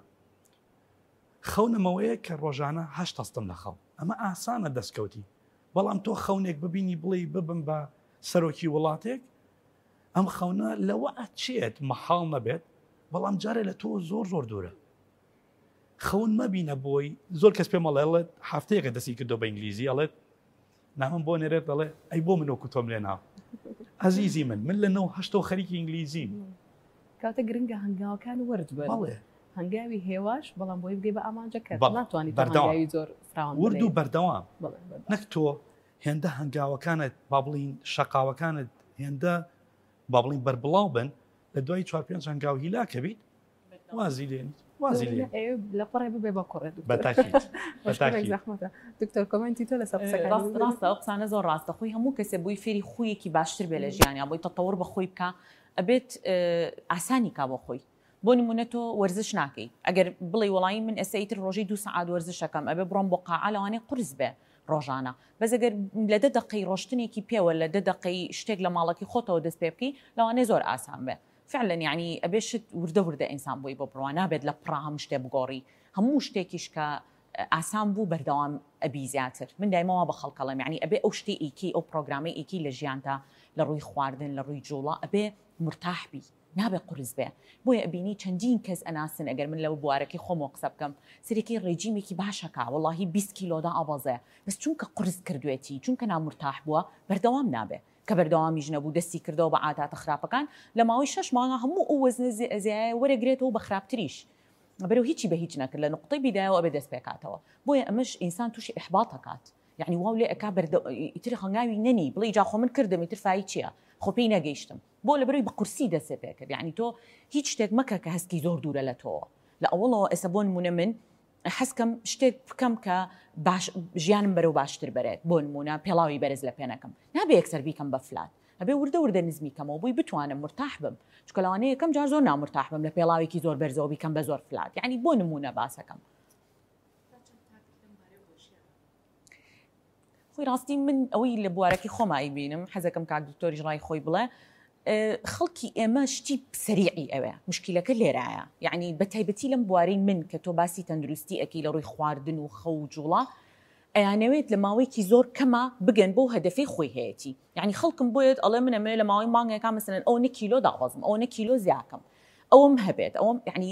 خەونەمەوەیە کە ڕۆژانە هەشت هەستم لە خەو ئەمە ئاسانە دەستکەوتی بەڵام تۆ خەونێک ببینی بڵێ ببم بە سەرۆکی وڵاتێک ئەم خەونە لەوە ئەچێت مەحاڵ نەبێت بەڵام جارێ لە تۆ زۆر زۆر دوورە خەون مەبینە بۆی زۆر کەس پێم ئەڵێت هەفتەیەکە دەستی کردو بە ئینگلیزی ئەڵێت نامم بۆ نێرێت دەڵێ ئەی بۆ من وەکو تۆم لێ ناو ئەزیزی من من لە نەوە هەشتەوە خەریکی ئینگلیزیم کاتە گرنگە هەنگاوەکان ورد بن بەڵێ هەنگاوی هێواش بەڵام بۆی بگەی بە ئامانجەکە ناتوانانی بەردەوامی زۆر فراوان ورد و بەردەوام نەک تۆ هێندە هەنگاوەکانت با بڵین شەقاوەکانت هێندە با بڵین بەربڵاو بن لە دوای چوار پێنج هەنگاو هیلاکە بیت وازی لێنیت وازی لێ لە پڕێ ببێ بە کوڕێ بەتاکید زەحمەتە دکتۆر comment ی تۆ لەسەر قسەکانی ڕاست ڕاستە ئەو قسانە زۆر ڕاستە خۆی هەموو کەسێ بۆی فێری خویەکی باشتر بێ لە ژیانیا بۆی تەتەور بە خۆی بکا ئەبێت ئاسانی کا بۆ خۆی بۆ نمونە تۆ وەرزش ناکەی ئەگەر بڵێی وەڵایی من ئێستا ئیتر ڕۆژەی دوو سەعات وەرزشەکەم ئەبێ بڕۆم بۆ قاعە لەوانەیە قورس بێ ڕۆژانە بەس ئەگەر لە دە دەقەی ڕۆشتنێکی پێوە لە دە دەقەی شتێک لە ماڵەکەی خۆتەوە دەست پێ بکەی لەوانەیە زۆر ئاسان بێ فعلا یعنی ئەبێ شت وردە وردە ئینسان بۆی بۆ بڕوا نابێت لە پڕا هەموو شتێ بگۆڕی هەموو شتێکیش کە ئاسان بوو بەردەوام ئەبی زیاتر من دایمە وا بە خەڵک ئەڵێم یعنی ئەبێ ئەو شتەی ئەیکەی ئەو پڕۆگرامەی ئەیکەی لە ژیانتا لە ڕووی خواردن لە ڕووی جوڵە ئەبێ مورتاح بی نابێ قورس بێ بۆیە ئەبینی چەندین کەس ئەناسن ئەگەر من لەو بوارەکەی خۆمەوە قسە بکەم سەرێکی ڕێجیمێکی باشەکا وەڵاهی 20 کیلۆ دائەبەزێ بەس چونکە قورس کردوێتی چونکە نامورتاح بووە بەردەوام نابێ کە بەردەوامیش نەبوو دەستی کردەوە بە عاداتە خراپەکان لە ماوەی شەش مانگا هەموو ئەو وەزنە زیایە وەرەگرێتەوە بە خراپتریش بەرەو هیچی بە هیچ نەکرد لە نوقتەی بیدایەوە ئەبێ دەست پێکاتەوە بۆیە ئەمەش ئینسان تووشی ئیحباط ئەکات یعنی واو لێ ئەکا بەردە ئیتر هەنگاوی نەنی بڵێ جا خۆ من کردم ئیتر فای چییە خۆ پێی نەگەیشتم بۆ لەبەرەوەی بە قورسی دەست پێ کرد یعنی تۆ هیچ شتێک مەکە کە هەستکی زۆر دوورە لە تۆوە لە ئەوەڵەوە ئێستا بۆ نمونە من حەزکەم شتێک بکەم کە باش ژیانم بەرەو باشتر بەرێت بۆ نمونە پێڵاوی بەرز لە پێ نەکەم نابێ یەکسەر بیکەم بە flat ئەبێ وردە وردە نزمی کەمەوە بۆی بتوانم مرتاح بم چونکە لەوانەیە یەکەم جار زۆر نامرتاح بم لە پێڵاوێکی زۆر بەرزەوە بیکەم بە زۆر flat یعنی بۆ نمونە باسەکەم خۆی ڕاستی من ئەوەی لە بوارەکەی خۆما ئەیبینم حەزەکەم کاک دکتۆریش ڕای خۆی بڵێ خەڵکی ئێمە شتی سەریعی ئەوێ مشکلەکە لێرایە یعنی بە تایبەتی لەم بوارەی من کە تۆ باسی تەندروستی ئەەکەی لە ڕووی خواردن و خەو و جوڵە ئەیانەوێت لە ماوەیەکی زۆر کەمە بگەن بۆ هەدەفەی خۆی هەیەی یعنی خەڵکم بۆیەت ئەڵێ من ئەمەوێ لە ماوەی مانگێکا مەسەلەن ئەوەنە کیلۆ دابەزم ئەوەنە کیلۆ زیاکەم ئەوەم هەبێت ئەوەم یعنی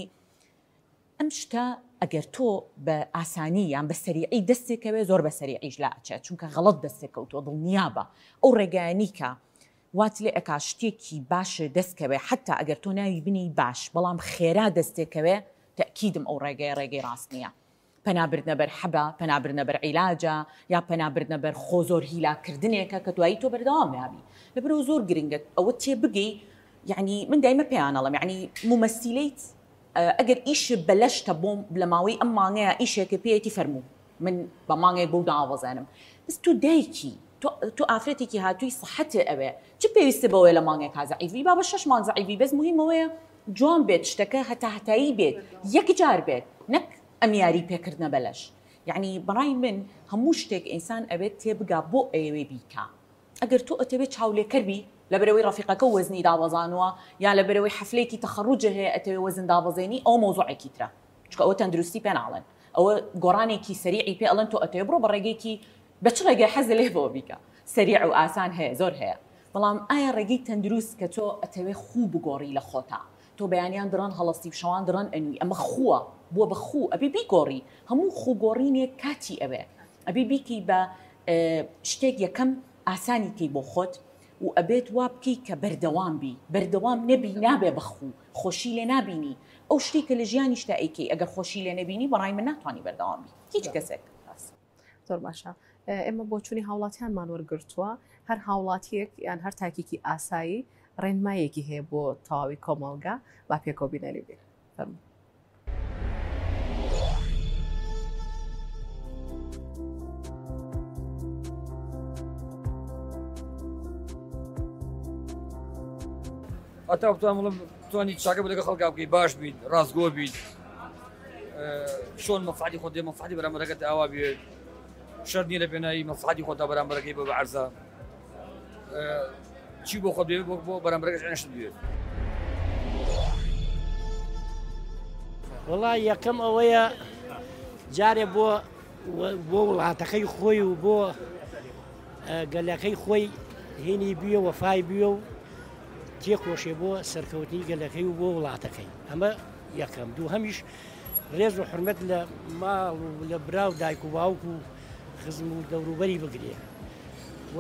ئەم شتە ئەگەر تۆ بە ئاسانی یان بە سەریعی دەستێ کەوێ زۆر بە سەریعیش لا ئەچێت چونکە غەڵەت دەستێ کەوتووە دڵنیابە ئەو ڕێگایەنی کە وات لێ ئەکا شتێکی باش دەست کەوێ حەتا ئەگەر تۆ ناوی بنێی باش بەڵام خێرا دەستێ کەوێ تەئکیدم ئەو ڕێگەیە ڕێگەی ڕاست نییە پەنا بردنە بەر حەبە پەنا بردنە بەر عیلاجە یا پەنا بردنە بەر خۆ زۆر هیلاک کردنێکە کە دوایی تۆ بەردەوام نابی لەبەرئەوە زۆر گرنگە ئەوە تێ بگەی یعنی من دایمە پێیان ئەڵێم یعنی مومەسیلەیت ئەگەر ئیش بەلەشتە بۆم لە ماوەی ئەم مانگەیا ئیشێکە پێیەتی فەرموو من بە مانگێک بەو داوەزێنم بەس تۆ دایکی تۆ تۆ ئافرەتێکی هاتووی سەحەتێ ئەوێ چ پێویستە بەوەیە لە مانگێکا زەعیف بی با بە شەش مانگ زەعیف بی بەس موهیم ئەوەیە. جوان بێت شتەکە هەتا هەتایی بێت یەک جار بێت نەک ئەم یاری پێکردنە بەلەش یعنی بەڕای من هەموو شتێک ئینسان ئەبێت تێبگا بۆ ئەیەوێ بیکا ئەگەر تۆ ئەتەوێ چاولێکەر بی لەبەرئەوەی ڕەفیقەکە وەزنی دابەزانووە یان لەبەرئەوەی حەفلەیەکی تەخەڕوجە هەیە ئەتەوێ وەزن دابەزێنی ئەوە مەوزوعێکی ترە چونکە ئەوە تەندروستی پێ ناڵێن ئەوە گۆڕانێکی سەریعی پێ ئەڵێن تۆ ئەتەوێ بڕۆ بە ڕێگەیەکی بە چ ڕێگەی حەز لێ بەوە بیکە سەریع و ئاسان هەیە زۆر هەیە بەڵام ئایا ڕێگەی تەندروست کە تۆ ئەتەوێ خوو بگۆڕی لە خۆتا تۆ بەیانیان دڕەن هەڵەستی و شەوان دڕەن ئەنوی ئەمە خووە بووە بە خوو ئەبێ بیگۆڕی هەموو خوو گۆڕینێک کاتی ئەوێ ئەبێ بیکەی بە شتێک یەکەم ئاسانی کەی بۆ خۆت و ئەبێت وا بکەی کە بەردەوام بی بەردەوام نەبی نابێ بە خوو خۆشی لێ نابینی ئەو شتەی کە لە ژیانیشتا ئەیکەی ئەگەر خۆشی لێ نەبینی بەڕای من ناتوانی بەردەوام بی هیچ کەسێک. زۆر باشە ئێمە بۆچوونی هاوڵاتیانمان وەرگرتووە هەر هاوڵاتیەک یان هەر تاکێکی ئاسایی ڕێنمایەکی هەیە بۆ تەواوی کۆمەڵگا با پێکەوە بینەری بین فەرموو. هەتا بتوانم بڵێم بتوانی چاکە بە لەگەڵ خەڵکا بکەی باش بیت ڕاستگۆ بیت چۆن مەفعەتی خۆت دێ مەفعەتی بەرامبەرەکەت ئاوا بێت شەرت نییە لە پێناوی مەفعەتی خۆتا بەرامبەرەکەی بە بە عەرزە چی بۆ خۆت بێ بۆ بەرامبەرەکەش عێنشت بێت. وەڵا یەکەم ئەوەیە جارێ بۆ بۆ وڵاتەکەی خۆی و بۆ گەلەکەی خۆی هینی بیە وەفای بیە و تێکۆشێ بۆ سەرکەوتنی گەلەکەی و بۆ وڵاتەکەی ئەمە یەکەم دووهەمیش ڕێز و حرمەت لە ماڵ و لە برا و دایک و باوک و خزم و دەوروبەری بگرێ و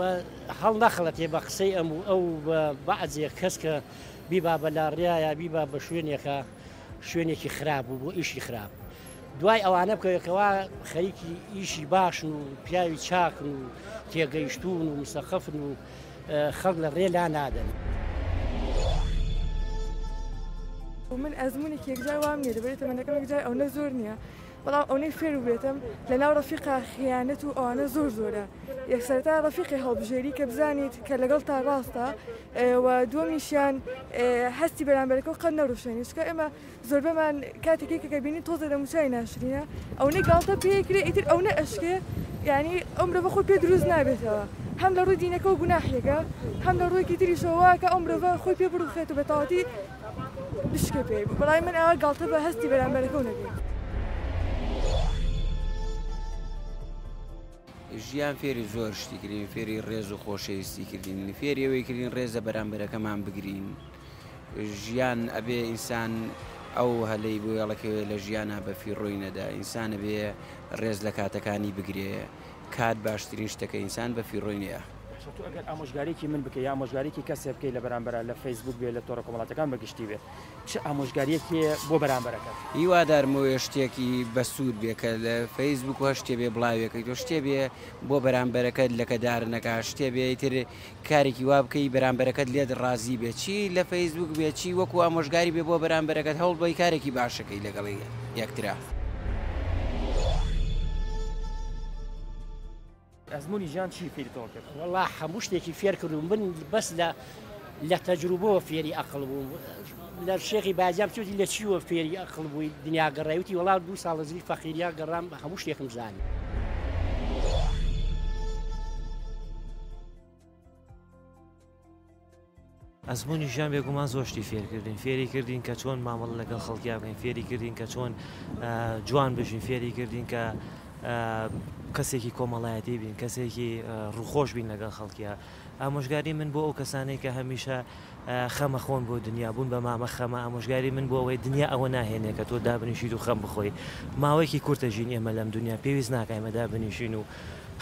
هەڵنەخڵەتێ بە قسەی ئەم و ئەو بە بەعزێک کەس کە بیبا بە لاڕیایە بیبا بە شوێنێکە شوێنێکی خراپ بوو بۆ ئیشی خراپ دوای ئەوانە بکەوێت کەوا خەریکی ئیشی باشن و پیاوی چاکن و تێگەیشتوون و مسەقەفن و خەڵک لە ڕێ لا نادەن. من ئەزموونێکی یەکجار وام نییە لەبەری تەمەنەکەم یەکجار ئەونە زۆر نییە بەڵام ئەونەی فێر بێتم لە ناو ڕەفیقا خیانەت و ئەوانە زۆر زۆرە یەک سەرەتا ڕەفیقی هەڵبژێری کە بزانیت کە لەگەڵ تا ڕاستە و دووەمیشیان هەستی بەرامبەرەکە و قەت نەڕوشێنی چونکە ئێمە زۆربەمان کاتێک یەکێک ئەبینین تۆزێ دەموچاوی ناشرینە ئەونەی گاڵتە پێکرێ ئیتر ئەونە ئەشکێ یعنی ئەو مرۆڤە خۆی پێ دروست نابێتەوە هەم لە ڕووی دینەکەەوە گوناحێکە هەم لە ڕوویەکی تریشەوە واکە ئەو مرۆڤە خۆی پێ بڕوخێت و بە تەواوەتی بشکێ پێی بەڵای من ئاوا گاڵتە بە هەستی بەرامبەرەکەو نەکەیت. ژیان فێری زۆر شتی کردین فێری ڕێز و خۆشەویستی کردین فێری ئەوەی کردین ڕێز لە بەرامبەرەکەمان بگرین ژیان ئەبێ ئینسان ئەو هەلەی بۆ یاڵەکەوێ لە ژیانە بە فیڕۆی نەدا ئینسان ئەبێ ڕێز لە کاتەکانی بگرێ کات باشترین شتەکە ئینسان بە فیڕۆی نەیە. باشە تۆ ئەگەر ئامۆژگاریەکی من بکەی یا ئامۆژگاریەکی کەسێ بکەی لە بەرامبەرا لە فەیسبوک بێ لە تۆڕە کۆمەڵاتەکان بە گشتی بێ چ ئامۆژگاریەک هەیە بۆ بەرامبەرەکەت؟ هیوادارم ئەوێ شتێکی بەسوود بێ کە لە فەیسبوک و هەر شتێ بێ بڵاوێکەیتەوە شتێ بێ بۆ بەرامبەرەکەت لەکەدار نەکا شتێ بێ ئیتر کارێکی وا بکەی بەرامبەرەکەت لێت ڕازی بێ چی لە فەیسبوک بێ چی وەکو ئامۆژگاری بێ بۆ بەرامبەرەکەت هەوڵ بەی کارێکی باشەکەی لەگەڵ یەکترا. ئەزموونی ژیان چی فێری تۆ کرد؟ وەڵا هەموو شتێکی فێر کردووم من بەس لە لە تەجروبەوە فێری ئەقڵ بووم لە شێخی بازیان چوتی لە چیوە فێری ئەقڵ بووی دنیا گەڕای وتی وەڵا دوو ساڵ لە زلی فەقیریا گەڕام هەموو شتێکم زانی. ئەزموونی ژیان بێگومان زۆر شتی فێرکردین فێری کردین کە چۆن مامەڵە لەگەڵ خەڵکیا بکەین فێری کردین کە چۆن جوان بژین فێری کردین کە کەسێکی کۆمەڵایەتی بین کەسێکی ڕووخۆش بین لەگەڵ خەڵکیا ئامۆژگاری من بۆ ئەو کەسانەی کە هەمیشە خەمە خۆن بۆ دنیا بوون بە مامە خەمە ئامۆژگاری من بۆ ئەوەی دنیا ئەوە ناهێنێ کە تۆ دابنیشیت و خەم بخۆی ماوەیەکی کورتە ژین ئێمە لەم دنیا پێویست ناکە ئێمە دابنیشین و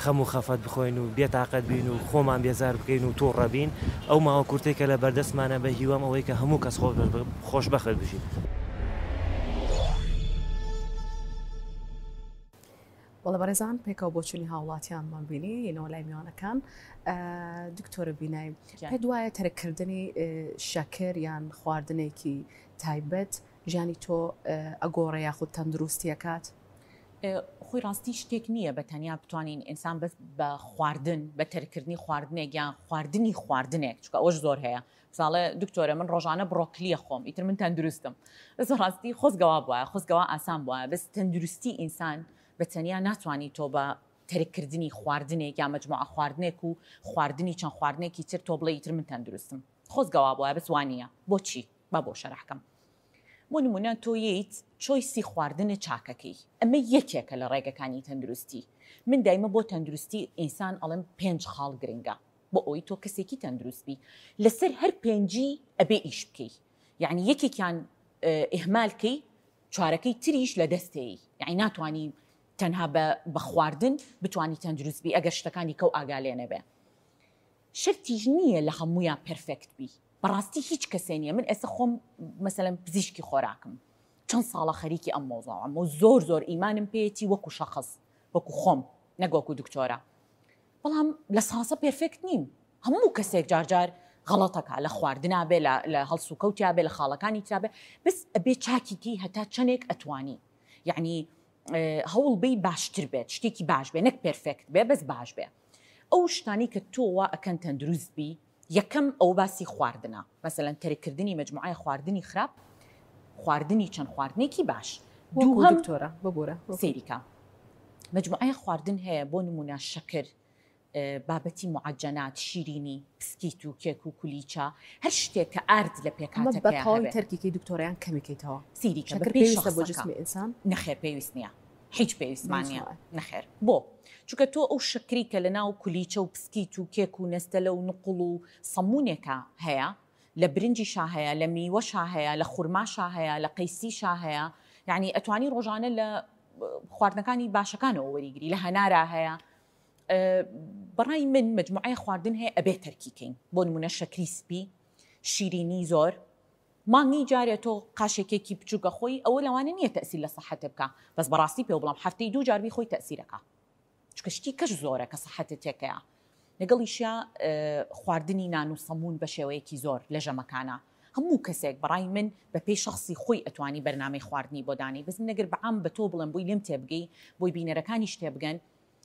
خەم و خەفەت بخۆین و بێ تاقەت بین و خۆمان بێزار بکەین و توڕە بین، ئەو ماوە کورتەی کە لە بەردەستمانە بە هیوام ئەوەی کە هەموو کەس خۆشبەخت بژین. بەڵێ بەڕێزان پێکەوە بۆچونی هاوڵاتیانمان بینی ینەوە لای میوانەکان دکتۆرە بینای پێت وایە تەرککردنی شەکر یان خواردنێکی تایبەت ژیانی تۆ ئەگۆڕێ یاخود تەندروستیەکات؟ خۆی ڕاستی شتێک نییە بە تەنیا بتوانین ئینسان بەس بە خواردن بە تەرکردنی خواردنێک یان خواردنی خواردنێک چونکە ئەوەش زۆر هەیە. ساڵێ دکتۆرە من ڕۆژانە بڕۆکلیە خۆم ئیتر من تەندروستم بەس ڕاستی خۆزگەوا بوایە خۆزگەوا ئاسان بوایە بەس تەندروستی ئینسان بە تەنیا ناتوانی تۆ بە تەرککردنی خواردنێک یا مەجموعە خواردنێک و خواردنی چەند خواردنێکی تر تۆ بڵێ ئیتر من تەندروستم خۆزگەوا بوایە بەس وانییە بۆچی با بۆ شەرحکەم بۆ نمونە تۆ یەیت choice ی خواردنە چاکەکەی ئەمە یەکێکە لە ڕێگەکانی تەندروستی من دایمە بۆ تەندروستی ئینسان ئەڵێم پێنج خاڵ گرنگە بۆ ئەوەی تۆ کەسێکی تەندروست بی لەسەر هەر پێنجی ئەبێ ئیش بکەی یعنی یەکێکیان ئیهمال کەی چوارەکەی تریش لە دەستێی یعنی ناتوانی تەنها بە خواردن بتانی تەندروست بی ئەگەر شتەکانی کەو ئاگا لێ نەبێ شەرتیش نییە لە هەموویان perfect بی بەڕاستی هیچ کەسێ نییە من ئێستا خۆم مەسەلەن پزیشکی خۆراکم چەند ساڵە خەریکی ئەم مۆزاوەم و زۆر زۆر ئیمانم پێیەتی وەکو شەخص وەکو خۆم نەک وەکو دکتۆرە بەڵام لە ساسە perfect نیم هەموو کەسێک جارجار غەڵەتەکە لە خواردنا بێ لە هەڵسوکەوتیا بێ لە خاڵەکانی ترا بێ بەس ئەبێ چاکیکی هەتا چەندێک ئەتوانی یعنی هەوڵ بی باشتر بێت شتێکی باش بێ نەک perfect بێ بەس باش بێ ئەو شتانی کە تۆ وا ئەکەن تەندروست بی یەکەم ئەو باسی خواردنە مەسەلەن تەرککردنی مەجموعەی خواردنی خراپ خواردنی چەند خواردنێکی باش دووهەم دکتۆرە ببورە سەیریکە مەجموعەی خواردن هەیە بۆ نمونە شەکر بابەتی معجنات شیرینی پسکیت و کێک و کولیچە هەر شتێک کە ئارد لە پێکهاتەکەیا هەبێ. تەرکیکەی دکتۆرە یان کەمیکەیتەوە؟ سەیریکە شەکر پێویستە بۆ جسمی ئینسان؟ نەخێر پێویست نییە هیچ پێویستمان نییە نەخێر بۆ؟ چونکە تۆ ئەو شەکری کە لەناو کولیچە و پسکیت و کێک و نەستەلە و نوقڵ و سەمونێکا هەیە لە برنجیشا هەیە لە میوەشا هەیە لە خورماشا هەیە لە قەیسیشا هەیە یعنی ئەتوانی ڕۆژانە لە خواردنەکانی باشەکانەوە وەریگری لە هەنارا هەیە بەڕای من مجموعەی خواردن هەیە ئەبێ تەرکی کەین بۆ نمونە شەکری سپی شیرینی زۆر مانگی جارێ تۆ قاشێکێکی بچووکە خۆی ئەوە لەوانە نییە تەسیر لە سەحەتە بکە بەس بەڕاستی پێ بڵام هەفتەی دوو جاربی خۆی تەسیرەکە چونکە شتی کەش زۆرە کە سەحەتت تێکەیە لەگەڵیشیا خواردنی نان و سەمون بە شێوەیەکی زۆر لە ژەمەکانە هەموو کەسێک بەڕای من بە پێی شخصی خۆی ئەتوانی بەرنامەی خواردنی بۆ دانی بەس من ئەگەر بەعام بە تۆ بڵێم بۆی لێم تێبگەی بۆی بینەرەکانیش تێبگەن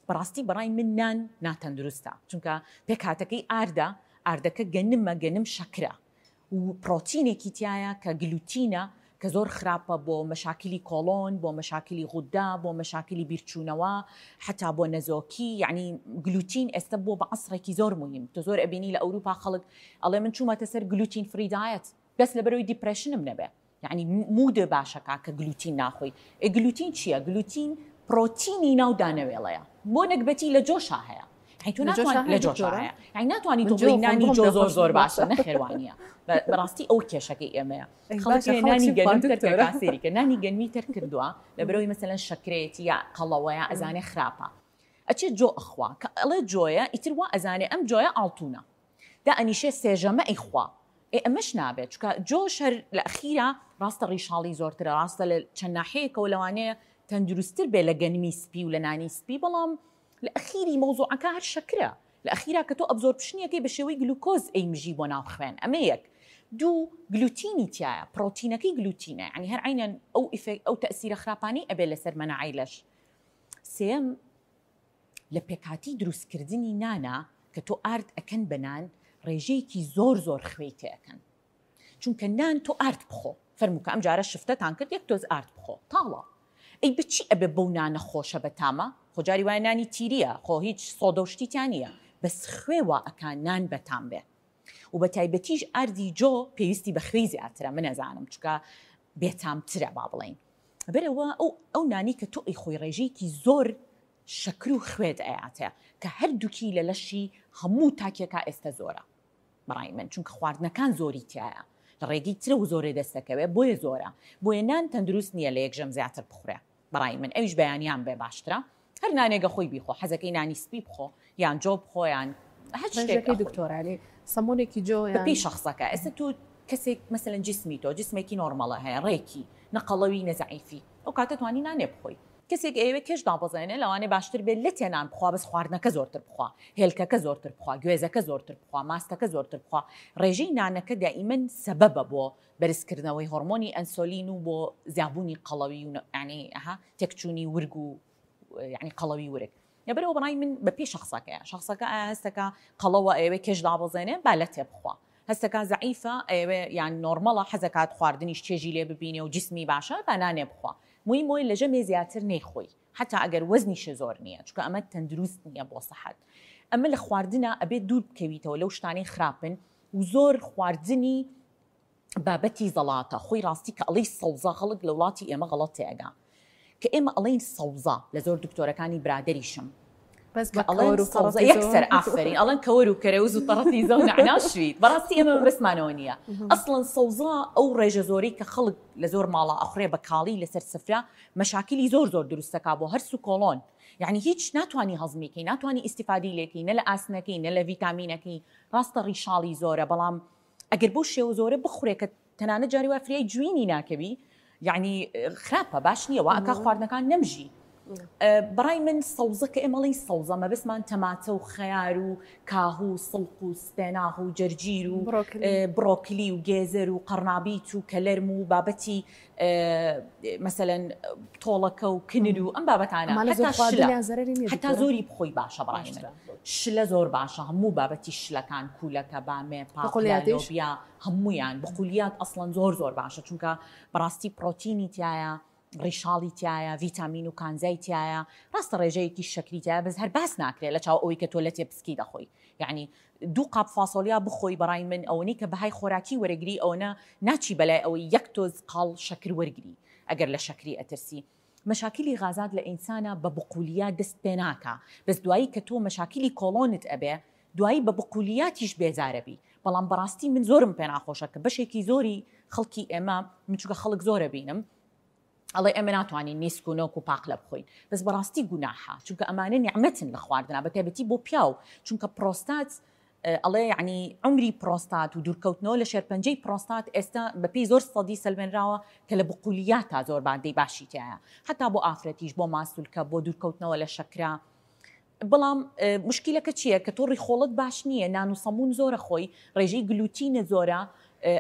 بەڕاستی بەڕای من نان ناتەندروستە چونکە پێکهاتەکەی ئاردە ئاردەکە گەنمە گەنم شەکرە و پڕۆتینێکی تیایە کە گلوتینە کە زۆر خراپە بۆ مەشاکیلی کۆڵۆن بۆ مەشاکیلی غودە بۆ مەشاکیلی بیرچوونەوە حەتا بۆ نەزۆکی یعنی گلوتین ئێستا بۆ بە عەسڕێکی زۆر موهیم تۆ زۆر ئەبینی لە ئەوروپا خەڵک ئەڵێ من چوومەتە سەر gluten free diet بەس لەبەرەوەی depression م نەبێ یەعنی mood ە باشەکە کە گلوتین ناخۆی. ئێ گلوتین چییە؟ گلوتین پڕۆتینی ناو دانەوێڵەیە. بۆ نەگبەتی لە جۆشا هەیە. یەعنی تۆ ناتوانی لە جۆشا هەیە. یەعنی ناتوانی تۆ بڵێی نانی جۆ زۆر زۆر باشە. نەخێر وا نییە. بەڕاستی ئەو کێشەکەی ئێمەیە. خەڵک هەیە نانی گەنم تەرک ئەکا سەیری کە نانی گەنمی تەرک کردووە لەبەرئەوەی مەسەلەن شەکرەیەتی یا قەڵەوەیە ئەزانێ خراپە. ئەچێ جۆ ئەخوا. کە ئەڵێ جۆیە ئیتر وا ئەزانێ ئەم جۆیە ئاڵتوونە. دائەنیشێ سێژەمە ئەیخوا ئێ ئەمەش نابێت چونکە جۆش هەر لە ئەخیرا ڕاستە ڕیشاڵی زۆرترە ڕاستە لە چەند ناحەیەکەوە لەوانەیە تەندروستتر بێ لە گەنمی سپی و لە نانی سپی بەڵام لە ئەخیری مەوزوعەکە هەر شەکرە لە ئەخیرا کە تۆ absorption ەکەی بە شێوەی گلوکۆز ئەیمژی بۆ ناو خوێن ئەمە یەک دوو گلوتینی تایە پڕۆتینەکەی گلوتینە یعنی هەر عینەن ئەو ئیفێک ئەو تەئسیرە خراپانەی ئەبێ لەسەر مەناعەی لەش سێم لە پێکهاتەی دروستکردنی نانا کە تۆ ئارد ئەکەن بە نان ڕێژەیەکی زۆر زۆر خوێی تێ ئەکەن چونکە نان تۆ ئارد بخۆ فەرموو کە ئەم جارە شفتەتان کرد یەک تۆز ئارد بخۆ تاڵە ئەی بچی ئەبێ بەو نانە خۆشە بە تامە خۆ جاری وایە نانی تیریە خۆ هیچ سۆدە و شتی تیا نییە بەس خوێ وا ئەکا نان بەتام بێ و بە تایبەتیش ئاردی جۆ پێویستی بە خوێی زیاترە من ئەزانم چونکە بێتامترە با بڵێین بەرەوە ئەو ئەو نانی کە تۆ ئەیخۆی ڕێژەیەکی زۆر شەکر و خوێت ئەیاتێ کە هەردووکی لە لەشی هەموو تاکێکا ئێستە زۆرە بەڕای من چونکە خواردنەکان زۆری تایە لە ڕێگەی ترەوە زۆرێ دەستەکەوێ بۆیە زۆرە بۆیە نان تەندروست نییە لە یەک ژەم زیاتر بخورێ بەڕای من ئەویش بەیانیان بێ باشترە هەر نانێگە خۆی بیخۆ حەزەکەی نانی سپی بخۆ یان جۆ بخۆ یان هەر شتێک دکتۆرانی سەمونێکی جۆ بەپێی شخصەکە ئێستا تۆ کەسێک مەسەلەن جسمی تۆ جسمێکی normal ە هەیە ڕێکی نە قەڵەوی نە زەعیفی ئەو کاتە توانی نانێ بخۆی کەسێک ئەیەوێ کێش دابەزێنێ لەوانەیە باشتر بێت لەتێ نان بخوا بەس خواردنەکە زۆرتر بخوا هێلکەکە زۆرتر بخوا گوێزەکە زۆرتر بخوا ماستەکە زۆرتر بخوا ڕێژەی نانەکە دائیمەن سەبەبە بۆ بەرزکردنەوەی هۆرمۆنی ئەنسۆلین و بۆ زیابوونی قەڵەوی و یعنی ئەها تێکچوونی ورگ و یعنی قەڵەوی ورگ لەبەرئەوە بەڕای من بەپێی شخصەکەیە شخصەکە ئایا هەستەکە قەڵەوە ئەیەوێ کێش دابەزێنێ با لەتێ بخوا. هەستەکا زەعیفە ئەیەوێ یان نۆرمەڵە حەزەکات خواردنیش چێژی لێ ببینێ و جسمی باشە با نانێ بخوا مویم ئەوەیە لە ژەمێ زیاتر نەیخۆی حەتا ئەگەر وەزنیشت زۆر نییە چونکە ئەمە تەندروست نییە بۆ سەحەت ئەمە لە خواردنا ئەبێت دوور بکەویتەوە لەو شتانەی خراپن و زۆر خواردنی بابەتی زەڵاتە خۆی ڕاستی کە ئەڵێی سەوزە خەڵک لە وڵاتی ئێمە غەڵەت تێئەگا کە ئێمە ئەڵێین سەوزە لە زۆر دکتۆرەکانی برادەریشم بەس کە ئەڵێن سەوزە یەکسەر ئافەرین ئەڵێن کەوەر و کەرەوز و تەڕەتیزە و نەعنا شویت بەڕاستی ئێمە مەبەستمانەوە نییە ئەسڵەن سەوزە ئەو ڕێژە زۆرەی کە خەڵک لە زۆر ماڵا ئەخورێ بە کاڵی لەسەر سفرە مەشاکیلی زۆر زۆر دروستەکا بۆ هەرس و کۆڵۆن یعنی هیچ ناتوانی هەزمی کەی ناتوانی ئیستیفادەی لێکەی نە لە ئاسنەکەی نە لە ڤیتامینەکەی ڕاستە ڕیشاڵی زۆرە بەڵام ئەگەر بەو شێوە زۆرە بخورێ کە تەنانەت جاری وایە فریای جوینی ناکەوی یعنی خراپە باش نییە وا ئەکا خواردنەکان نەمژی بەڕای من سەوزە کە ئێمە ئەڵێین سەوزە مەبەستمان تەماتە و خەیار و کاهو و سڵق و سپێناغ و جەرجیر و بڕۆکلی و گێزەر و قەڕنابیت و کەلەرم و بابەتی مەسەلەن تۆڵەکە و کنر و ئەم بابەتانە حتا زۆری بخۆی باشە بەڕای من شلە زۆر باشە هەموو بابەتی شلەکان کوولەکە بامێ پاقلیا هەمویان بقولیات ئەسڵەن زۆر زۆر باشە چونکە بەڕاستی پرۆتینی تایە ڕیشاڵی تایە ڤیتامین و کانزای تایە ڕاستە ڕێژەیەکی شەکری تایە بەس هەر باس ناکرێت لە چاو ئەوەی کە تۆ لە تێپسکی دەخۆی یعنی دوو قاپ فاسۆلیا بخۆی بەڕای من ئەوەنەی کە بەهای خۆراکی وەرەگری ئەوەنە ناچی بەلای ئەوەی یەک تۆز قاڵ شەکر وەرگری ئەگەر لە شەکری ئەترسی. مەشاکیلی غازات لە ئینسانا بە بقولیات دەست پێ ناکا بەس دوایی کە تۆ مەشاکیلی کۆڵۆنت ئەبێ دوایی بە بقولیاتیش بێزارەبی بەڵام بەڕاستی من زۆرم پێ ناخۆشە کە بەشێکی زۆری خەڵکی ئێمە من چونکە خەڵک زۆر ئەبینم ئەڵێ ئێمە ناتوانین نیسک و نۆک و پاقلە بخۆین بەس بەڕاستی گوناحە چونکە ئەمانە نیعمەتن لە خواردنا بە تایبەتی بۆ پیاو چونکە پرۆستات ئەڵێ یعنی عمری پرۆستات و دوورکەوتنەوە لە شێرپەنجەی پرۆستات ئێستا بەپێی زۆر study سەلمێنراوە کە لە بقولیاتا زۆر مادەی باشی تایە حتا بۆ ئافرەتیش بۆ ماسولکە بۆ دوورکەوتنەوە لە شەکرە بەڵام مشکلەکە چییە کە تۆ ڕیخۆڵت باش نییە نان و سەمون زۆرە خۆی ڕێژەی گلوتینە زۆرە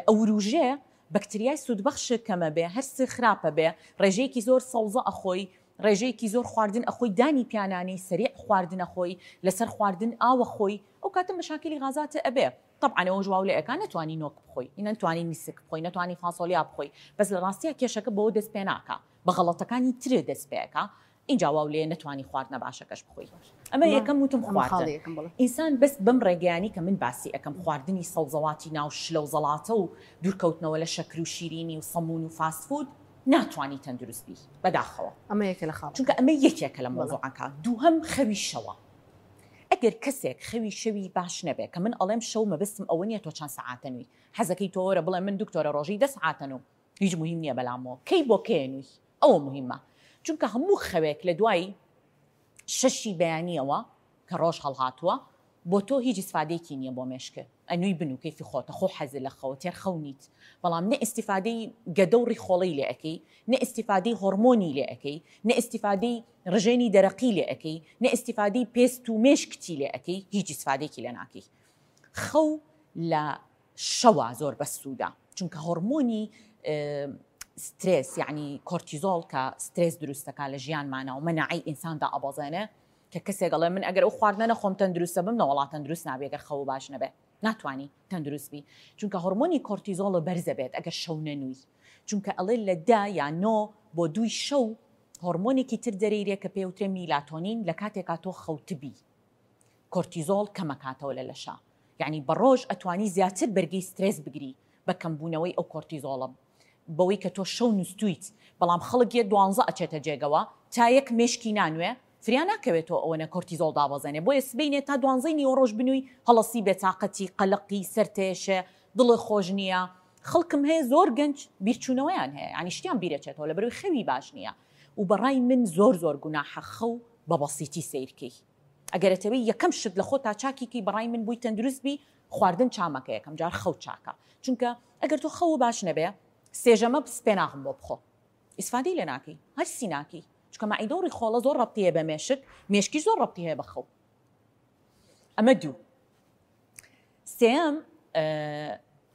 ئەوروژێ بەکتریای سوودبەخش کەمە بێ هەرس خراپە بێ ڕێژەیەکی زۆر سەوزە ئەخۆی ڕێژەیەکی زۆر خواردن ئەخۆی دانی پیانانەی سەریع خواردن ئەخۆی لەسەر خواردن ئاوە خۆی ئەو کاتە مەشاکیلی غازاتت ئەبێ تەبعەن ئەوەش واو لێ ئەکا نەتوانی نۆک بخۆی نەتوانی نیسک بخۆی نەتوانی فاسۆلیا بخۆی بەس لە ڕاستیا کێشەکە بەوە دەست پێ ناکا بە غەڵەتەکانی ترێ دەست پێ ئەکا ئینجا واو لێ نەتوانی خواردنە باشەکەش بخۆی ئەمە یەکەم وتم خواردن ئینسان بەس بەم ڕێگەیانی کە من باسی ئەکەم خواردنی سەوزەواتی ناو شلە و زەڵاتە و دوورکەوتنەوە لە شەکر و شیرینی و سەمون و فاست فود ناتوانی تەندروست بی بەداخەوە ئەمە یەکە لە خاڵ چونکە ئەمە یەکێکە لە مەوزوعەکە دووهەم خەوی شەوە ئەگەر کەسێک خەوی شەوی باش نەبێ کە من ئەڵێم شەو مەبەستم ئەوە نییە تۆ چەند سەعاتە نووی حەزەکەی تۆ وەرە بڵێ من دکتۆرە ڕۆژی دە سەعاتە نووم هیچ موهیم نییە بەلامەوە کەی بۆ کەیە نووی ئەوە موهیمە چونکە هەموو خەوێک لە دوای شەشی بەیانیەوە کە ڕۆژ هەڵهاتووە بۆ تۆ هیچ ئیسفادەیەکی نییە بۆ مێشک ئەنووی بنوو کەیفی خۆتە خۆ حەزت لە خەوە تێر خەو نیت بەڵام نە ئیستیفادەی گەدە و ڕیخۆڵەی لێ ئەکەی نە ئیستیفادەی هۆڕمۆنی لێ ئەکەی نە ئیستیفادەی ڕژێنی دەرەقی لێ ئەکەی نە ئیستیفادەی پێست و مێشکتی لێ ئەکەی هیچ ئیسفادەیەکی لێ ناکەی خەو لە شەوا زۆر بەسوودە چونکە هۆڕمۆنی سترێس یعنی کۆرتیزۆڵ کە سترێس دروستەکە لە ژیانمانە و مەناعەی ئینسان دائەبەزێنێ کە کەسێک ئەڵێ من ئەگەر ئەو خواردنە نەخۆم تەندروستە بم نەوەڵا تەندروست نابی ئەگەر خەو باش نەبێ ناتوانی تەندروست بی چونکە هۆرمۆنی کۆرتیزۆڵ بەرزە بێت ئەگەر شەو نەنووی چونکە ئەڵێ لە دە یا نۆ بۆ دووی شەو هۆرمۆنێکی تر دەرەیرێ کە پێوترێ میلاتۆنین لە کاتێکا تۆ خەوتبی کۆرتیزۆڵ کەمەکاتەوە لە لەشا یەعنی بە ڕۆژ ئەتوانی زیاتر بەرگەی سترێس بگری بە کەمبوونەوەی ئەو کۆرتیزۆڵە بەوەی کە تۆ شەو نوستویت بەڵام خەڵک یە دوانزە ئەچێتە جێگەوە تا یەک مێشکی نانوێ فریا ناکەوێت تۆ ئەوەنە کۆرتیزۆڵ دابەزێنێ بۆیە سبەینێ تا دوانزەی نیوەڕۆژ بنووی هەڵەسی بێتاقەتی قەلەقی سەرتێشێ دڵێ خۆش نییە خەڵکم هەیە زۆر گەنج بیرچوونەوەیان هەیە یانی شتیان بیرەچێتەوە لەبەرەوەی خەوی باش نییە و بەڕای من زۆر زۆر گوناحە خەو بە بەسیتی سەیرکەی ئەگەر ئەتەوێ یەکەم شت لە خۆتا چاکی کەی بەڕای من بووی تەندروست بی خواردن چامەکە یەکەم جار خەو چاکە چونکە ئەگەر تۆ خەوو باش نەبێ سێژەمە سپێناغم بۆ بخۆ ئیسفادەی لێ ناکەی هەرسی ناکەی چونکە مەعیدە و ڕیخۆڵە زۆر ڕەبتی هەیە بە مێشک مێشکیش زۆر ڕەبتی هەیە بە خەو ئەمە دوو سێیەم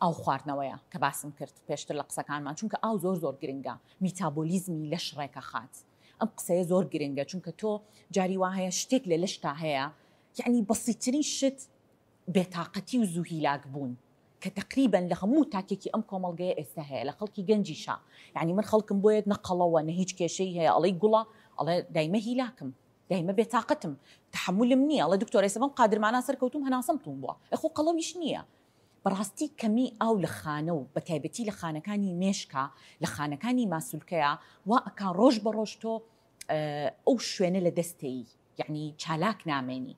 ئاو خواردنەوەیە کە باسم کرد پێشتر لە قسەکانمان چونکە ئاو زۆر زۆر گرنگە میتابۆلیزمی لەش ڕێکەخات ئەم قسەیە زۆر گرنگە چونکە تۆ جاری وا هەیە شتێک لە لەشتا هەیە یعنی بەسیترین شت بێتاقەتی و زوو هیلاک بوون. کە تەقریبەن لە هەموو تاکێکی ئەم کۆمەڵگەیە ئێستا هەیە لە خەڵکی گەنجیشا یانی من خەڵکم بۆیەت نە قەڵەوە نە هیچ کێشەی هەیە ئەڵێی گوڵە ئەڵێ دایمە هیلاکم دایمە بێتاقەتم تەحەمولم نییە ئەڵێ دکتۆر ئێستا بەم قادرمانە سەرکەوتوم هەناسەم توون بووە ئێ خۆ قەڵەویش نییە بەڕاستی کەمی ئاو لە خانە و بە تایبەتی لە خانەکانی مێشکا لە خانەکانی ماسولکەیا وا ئەکا ڕۆژ بە ڕۆژ تۆ ئەو شوێنە لە دەستێی یعنی چالاک نامێنی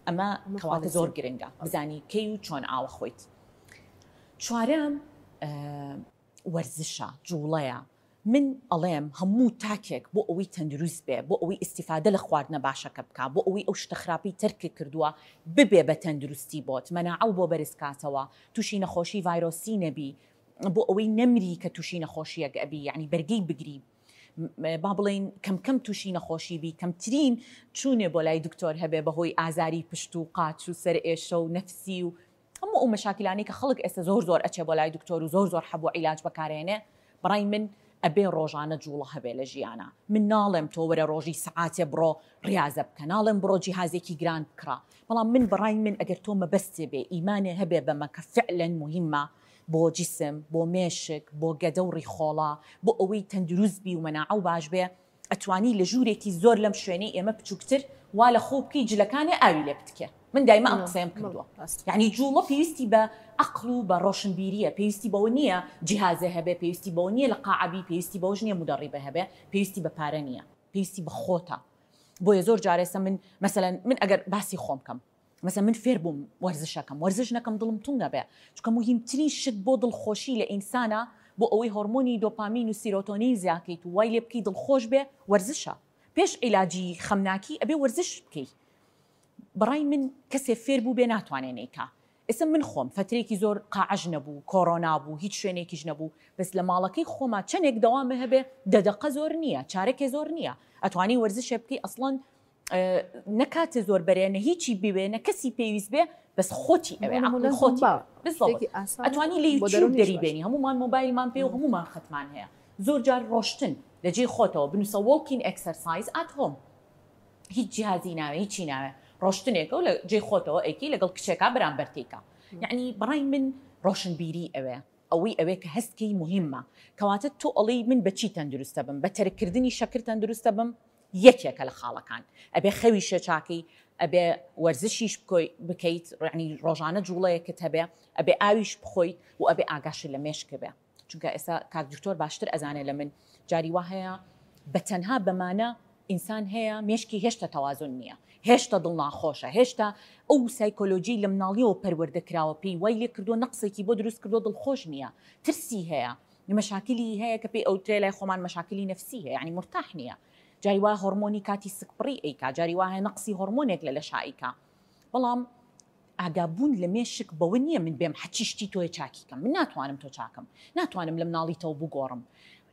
ئەمە کەواتە زۆر گرنگە بزانی کەی و چۆن ئاوە خۆیت. چوارەم وەرزشە، جوڵەیە، من ئەڵێم هەموو تاکێک بۆ ئەوەی تەندروست بێ، بۆ ئەوەی ئیستیفادە لە خواردنە باشەکە بکا، بۆ ئەوەی ئەو شتە خراپەی تەرک کردووە ببێ بە تەندروستی بۆت، مەناعەو بۆ بەرز کاتەوە، تووشی نەخۆشی ڤایرۆسی نەبی، بۆ ئەوەی نەمری کە تووشی نەخۆشیەک ئەبی، یەعنی بەرگەی بگری. با بڵێین کەم کەم تووشی نەخۆشی بی کەمترین چوونێ بۆ لای دکتۆر هەبێ بەهۆی ئازاری پشت و قاچ و سەر ئێشە و نەفسی و هەموو ئەو مەشاکیلانەی کە خەڵک ئێستا زۆر زۆر ئەچێ بۆ لای دکتۆر و زۆر زۆر حەب و عیلاج بەکارێنێ بەڕای من ئەبێ ڕۆژانە جوڵە هەبێ لە ژیانا من ناڵێم تۆ وەرە ڕۆژی سەعاتێ بڕۆ ڕیازە بکە ناڵێم بڕۆ جیهازێکی گران بکڕە بەڵام من بەڕای من ئەگەر تۆ مەبەستێ بێ ئیمانێ هەبێ بەمە کە فعلەن موهیمە بۆ جیسم، بۆ مێشک، بۆ گەدە و ڕیخۆڵە، بۆ ئەوەی تەندروست بی و مەناعەو باش بێ، ئەتوانی لە ژوورێکی زۆر لەم شوێنەی ئێمە بچووکتر وا لە خۆو بکەی جلەکانێ ئاوی لێ بتکێ. من دایمە ئەم قسەیەم کردووە. یەعنی جووڵە پێویستی بە عەقڵ و بە ڕۆشنبیرییە، پێویستی بەوە نییە جیهازێ هەبێ، پێویستی بەوە نییە لە قاعە بی، پێویستی بەوەش نییە مودەڕیبە هەبێ، پێویستی بە پارە نییە، پێویستی بە خۆتە. بۆیە زۆر جار ئێستا من مەسەلەن من ئەگەر باسی خۆم کەم، مەسەلەن من فێر بووم وەرزشەکەم وەرزش نەکەم دڵم تونگ ئەبێ چونکە موهیمترین شت بۆ دڵخۆشی لە ئینسانا بۆ ئەوەی هۆرمۆنی دۆپامین و سیرۆتۆنین زیاکەیت و وای لێ بکەی دڵخۆش بێ وەرزشە پێش عیلاجی خەمناکی ئەبێ وەرزش بکەی بەڕای من کەسێ فێر بوو بێ ناتوانێ نەیکا ئێستا من خۆم فەترێکی زۆر قاعەش نەبوو کۆرۆنا بوو هیچ شوێنێکیش نەبوو بەس لە ماڵەکەی خۆما چەنێک دەوامە هەبێ دە دەقە زۆر نییە چارەکێ زۆر نییە ئەتوانی وەرزشێ بکەی ئەسڵەن نە کاتێ زۆر بەرێ نە هیچی بوێ نە کەسی پێویست بێ بەس خۆتی ئەوێ عەقڵی خۆتی بالضبط ئەتوانی لە یوتیوب دەری بێنی هەمومان مۆبایلمان پێ و هەمومان خەتمان هەیە زۆر جار ڕۆشتن لە جێی خۆتەوە بنووسە walking exercise at home هیچ جیهازی ناوێ هیچی ناوێ ڕۆشتنێکە و لە جێی خۆتەوە ئەیکەی لەگەڵ کچێکا بەرامبەرتێکە یعنی بەڕای من ڕۆشنبیری ئەوێ ئەوەی ئەوێ کە هەست کەی موهیمە کەواتە تۆ ئەڵێی من بە چی تەندروستە بم بە تەرک کردنی شەکر تەندروستە بم یەکێکە لە خاڵەکان ئەبێ خەویشێ چاکەی ئەبێ وەرزشیش بکۆی بکەیت ڕعنی ڕۆژانە جوڵەیەکت هەبێ ئەبێ ئاویش بخۆیت و ئەبێ ئاگاشت لە مێشک بێ چونکە ئێستا کاک دکتۆر باشتر ئەزانێ لە من جاری وا هەیە بە تەنها بەمانە ئینسان هەیە مێشکی هێشتا تەوازن نییە، هێشتا دڵ ناخۆشە، هێشتا ئەو سایکۆلۆجیەی لە مناڵیەوە پەروەردە کراوە پێی وای لێ کردووە نەقسێکی بۆ دروست کردووە دڵخۆش نییە، ترسی هەیە، مەشاکلی هەیە کە پێی ئەوترێ لای خۆمان مەشاکلی نەفسی هەیە یانی مورتاح نییە، جاری وایە هۆڕمۆنی کاتی سکپڕی ئەیکا، جاری وا هەیە نەقسی هۆڕمۆنێک لە لەشا ئەیکا، بەڵام ئاگابوون لە مێشک بەوە نییە من بێم هەچی شتی تۆیە چاکی کەم، من ناتوانم تۆ چاکەم، ناتوانم لە مناڵیتەوە بگۆڕم،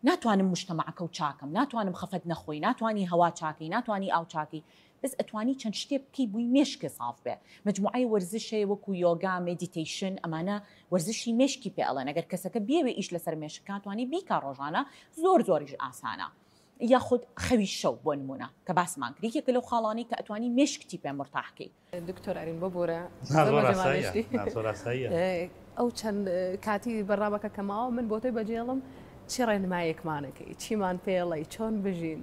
ناتوانم موجتەمەعەکەو چاکەم، ناتوانم خەفەت نەخۆی، ناتوانی هەوا چاکەی، ناتوانی ئاو چاکەی، بەس ئەتوانی چەند شتێ بکەی بووی مێشکت ساف بێ، مەجموعەی وەرزش هەیە وەکو یۆگا، meditation، ئەمانە وەرزشی مێشکی پێ ئەڵێن، ئەگەر کەسەکە بیەوێ ئیش لەسەر مێشک کا توانی بیکا ڕۆژانە زۆر زۆریش ئاسانە. یاخود خەوی شەو بۆ نمونە کە باسمان کرد یەکێکە لەو خاڵانەی کە ئەتوانی مێشکتی پێ مورتاح کەی. دکتۆر ئارین ببورە ئەو چەند کاتی بەرنامەکە کە ماوە من بۆ تۆی بەجێڵم چی ڕێنمایەکمانەکەی چیمان پێڵی چۆن بژین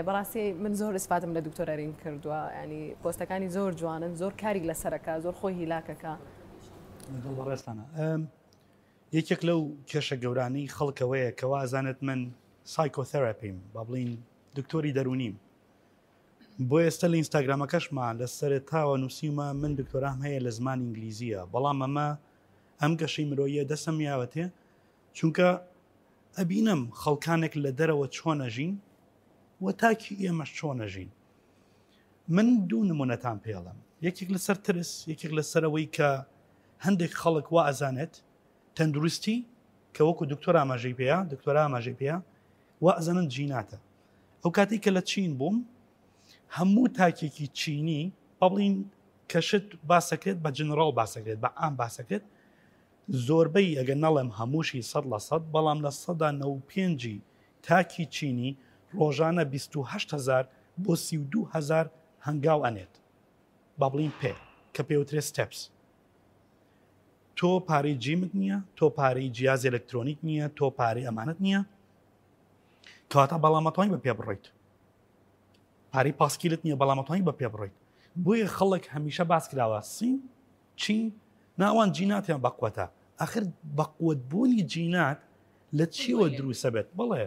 بەڕاستی من زۆر ئیسفادم لە دکتۆر ئارین کردووە ینی پۆستەکانی زۆر جوانن زۆر کاری لەسەرەکە زۆر خۆی هیلاکەکە لەگەڵ بەڕێزتانە یەکێک لەو کێشە گەورانەی خەڵکەوەیە کە وازانێت من psychotherapy م با بڵین دکتۆری دەرونیم بۆ ئێستا لە ئینستاگرامەکەشما لە سەرەتاوە نووسیومە من دکتۆرام هەیە لە زمانی ئینگلیزیە بەڵام ئەمە ئەم گەشەی مرۆیە دەسم یاوەتێ چونکە ئەبینم خەڵکانێک لە دەرەوە چۆن ئەژین و تاکی ئێمەش چۆن ئەژین من دوو نمونەتان پێڵم یەکێک لەسەر ترس یەکێک لەسەرەوەی کە هەندێک خەڵک وا ئەزانێت تەندروستی کە وەکو دکتۆر ئاماژەی پێە دکتۆرا ئاماژەی پێە وا ئەزانن جیناتە ئەو کاتێک کە لە چین بووم هەموو تاکێکی چینی پبلین کە شت باسەکرێت بە جنرال باسەکرێت بە ئام باسەکرێت زۆربەی ئەگەر نەڵێم هەمووشی سەد لە سەد بەڵام لە سەدا نە و پێنجی تاکی چینی ڕۆژانە 28 هزار بۆ 32 هزار هەنگاو ئەنێت با بڵین پێ کە پێوترێ steps. تۆ پارەی جیمت نییە تۆ پارەی جیاز ئەلکترۆنیک نییە تۆ پارەی ئەمانەت نییە کەواتە بەڵام ئەتوانی بە پێ بڕۆیت پارەی پاسکیلت نییە بەڵام ئەتوانی بە پێ بڕۆیت بۆیە خەڵک هەمیشە باس کراوە سین چین ناوان جیناتیان بەقوەتە ئەخر بەقوت بوونی جینات لە چیەوە دروستە بێت بڵێ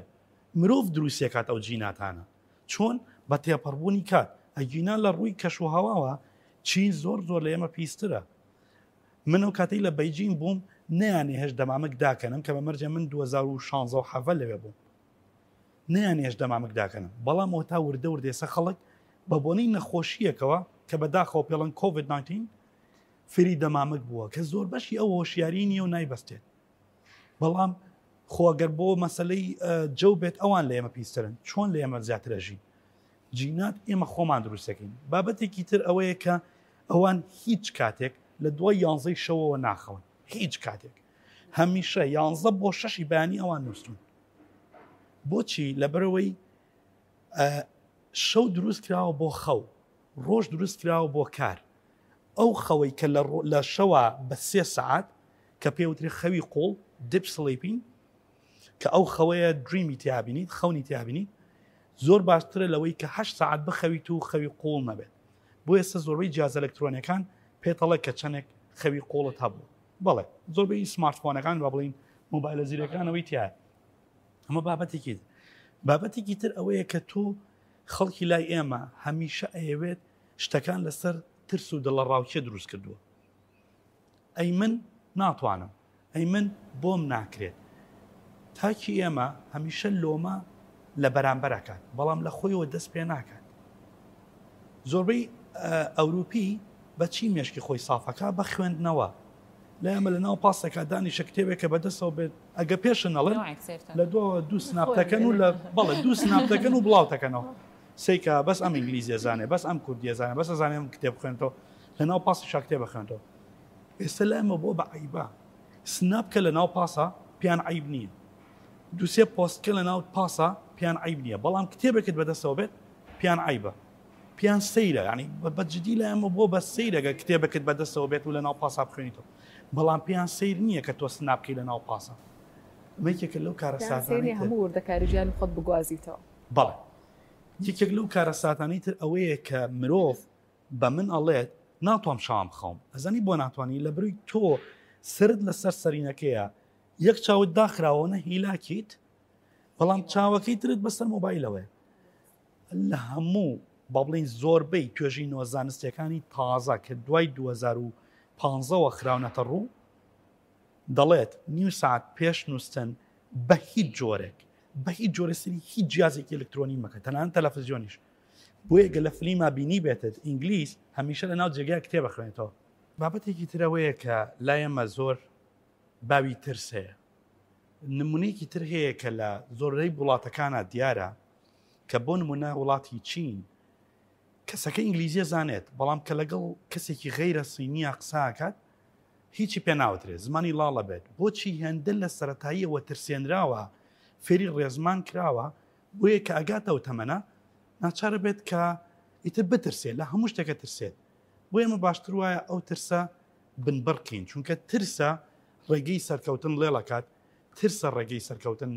مرۆڤ دروستێکات ئەو جیناتانە چۆن بە تێپەڕبوونی کات ئەگینا لە ڕووی کەش و هەواوە چین زۆر زۆر لە ئێمە پیسترە من ئەو کاتەی لە بەیجین بووم نەیانێ هێشت دەمامک داکەنم کە بە مەرجە من 2016 و حەڤە لەوێ بووم نەیان هێشت دەمامک داکەنم بەڵام ئەو تا وردە وردێسە خەڵک بە بۆنەی نەخۆشیەکەوە کە بەداخەوە پێڵەن کۆڤید 19 فری دەمامک بووە کە زۆر بەشی ئەو هۆشیاری نییە و نایبەستێت بەڵام خۆگەر بۆ مەسلەی جەو بێت ئەوان لە ئێمە پیسترن چۆن لە ئێمە زیاترە ژین جینات ئێمە خۆمان دروستەکەین بابەتێکی تر ئەوەیە کە ئەوان هیچ کاتێک لە دوای یانزەی شەوەوە ناخەون هیچ کاتێک هەمیشە یانزە بۆ شەشی بەیانی ئەوان نووسون بۆچی لەبەرەوەی شەو دروست کراوە بۆ خەو ڕۆژ دروست کراوە بۆ کار ئەو خەوەی کە لە شەوە بە سێ سعات کە پێوتری خەوی قوڵ deep sleeping کە ئەو خەوەیە dream ی تیابینیت خەونی تیابینیت زۆر باشترە لەوەی کە هەشت سەعات بخەویت و خەوی قوڵ نەبێت بۆ ئێستا زۆربەی جیازە ئەلکترۆنیەکان پێتەڵێ کە چەندێک خەوی قوڵت هەبوو بەڵێ زۆربەی سمارتفۆنەکان با بڵین مۆبایلە زیرەکانەوەی تایە ئەمە بابەتێکی بابەتێکی تر ئەوەیە کە تۆ خەڵکی لای ئێمە هەمیشە ئەیەوێت شتەکان لەسەر ترس و دڵەڕاوکێ دروست کردووە ئەی من ناتوانم، ئەی من بۆم ناکرێت. تاکی ئێمە هەمیشە لۆمە لە بەرامبەر ئەکات، بەڵام لە خۆیەوە دەست پێ ناکات. زۆربەی ئەوروپی بە چی مێشکی خۆی سافەکا؟ بە خوێندنەوە. لای ئەمە لە ناو پاسێکا دانیشە کتێبێکە بەدەستەوە بێت، ئەگە پێشە نەڵێن لە دواوە دوو سناپ دەکەن و لە بەڵێ دوو سناپ دەکەن و بڵاو دەکەنەوە. سەیکە بەس ئەم ئینگلیزیە زانێ، بەس ئەم کوردیە زانێ، بەس ئەزانێ ئەم کتێب بخوێنێتەوە. لەناو پاسی شا کتێب ئەخوێنێتەوە ئێستا لای ئەمە بۆ بە عیبە سناپ کە لەناو پاسا پیان عیب نییە دوسێ پۆست کە لەناو پاسا پیان عیب نییە بەڵام کتێبێکت بەدەستەوە بێت پیان عیبە پیان سەیرە ینی بە جدی لای ئەمە بۆ بە سەیرەگە کتێبێکت بەدەستەوە بێت و لەناو پاسا بخوێنیتەوە بەڵام پیان سەیر نییە کە تۆ سناپ بکەی لەناو پاسا ئەمە یەکێکە لەو کارەساتانەی هەموو وردەکاری ژیانی خۆت بگوازیتەوە. بەڵێ یەکێک لەو کارەساتانەی تر ئەوەیە کە مرۆڤ بە من ئەڵێت ناتوام شەوان بخەوم ئەزانی بۆ ناتوانانی لە بروی تۆ سرت لەسەر سەرینەکەیە یەک چاوت داخراوە نە هیلاکیت بەڵام چاوەکەی ترت بەسەر مۆبایلەوەی لە هەموو با بڵین زۆربەی توێژینەوە زانستیەکانی تازە کە دوای 2015ەوە خراونەتە ڕوو دەڵێت نیو سعات پێش نووسن بە هیچ جۆرێک بە هیچ جۆرە سری هیچ جیازێکی ئەلکترۆنی مەکە تەنان تەلەفزیۆنیش بۆیە گەر لە فلیما بینیبێتت ئینگلیز هەمیشە لە ناو جێگای کتێب ئەخوێنێتەوە. بابەتێکی تر ئەوەیە کە لای ئێمە زۆر باوی ترس هەیە. نمونەیەکی تر هەیە کە لە زۆربەی وڵاتەکانا دیارە کە بۆ نمونە وڵاتی چین کەسەکە ئینگلیزیە زانێت بەڵام کە لەگەڵ کەسێکی غەیرە سینیە قسە ئەکات هیچی پێ ناوترێت زمانی لاڵە بێت بۆچی هێندە لە سەتاییەوە ترسێنراوە فێری ڕێزمان کراوە بۆیە کە ئەگاتە ئەو تەمەنە ناچارە بێت کە ئیتر بترسێت لە هەموو شتێکە ترسێت بۆ ئێمە باشتر وایە ئەو ترسە بنبڕکەین چونکە ترسە ڕێگەی سەرکەوتن ڵێڵەکات ترسە ڕێگەی سەرکەوتن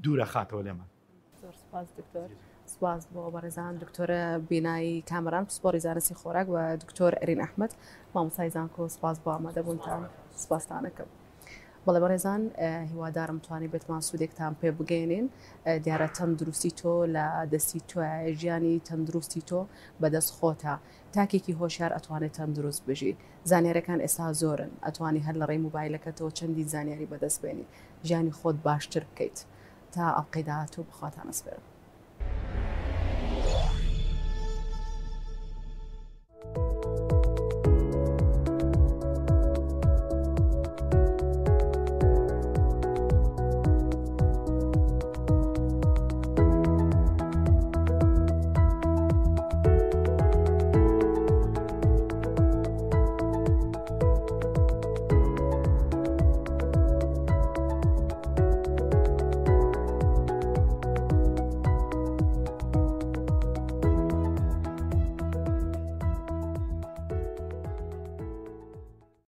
دوورە خاتەوە لێمان. زۆر سپاس دکتۆر. سپاس بۆ بەڕێزان دکتۆرە بینایی کامەران پسپۆڕی زانستی خۆراک و دکتۆر ئەرین ئەحمەد مامۆستای زانکۆ سپاس بۆ ئامادەبوونتان سپاستانەکەم. بەڵێ بەڕێزان هیوادارم توانی بێتمان سوودێکتان پێ بگەێنین دیارە تەندروستی تۆ لە دەستی تۆیە ژیانی تەندروستی تۆ بەدەست خۆتە تاکێکی هۆشیار ئەتوانێت تەندروست بژی زانیارەکان ئێستا زۆرن ئەتوانی هەر لە ڕێی موبایلەکەتەوە چەندین زانیاری بەدەست بێنی ژیانی خۆت باشتر بکەیت تا ئەڵقەی داهاتوو بەخواتان ئەسپێرم.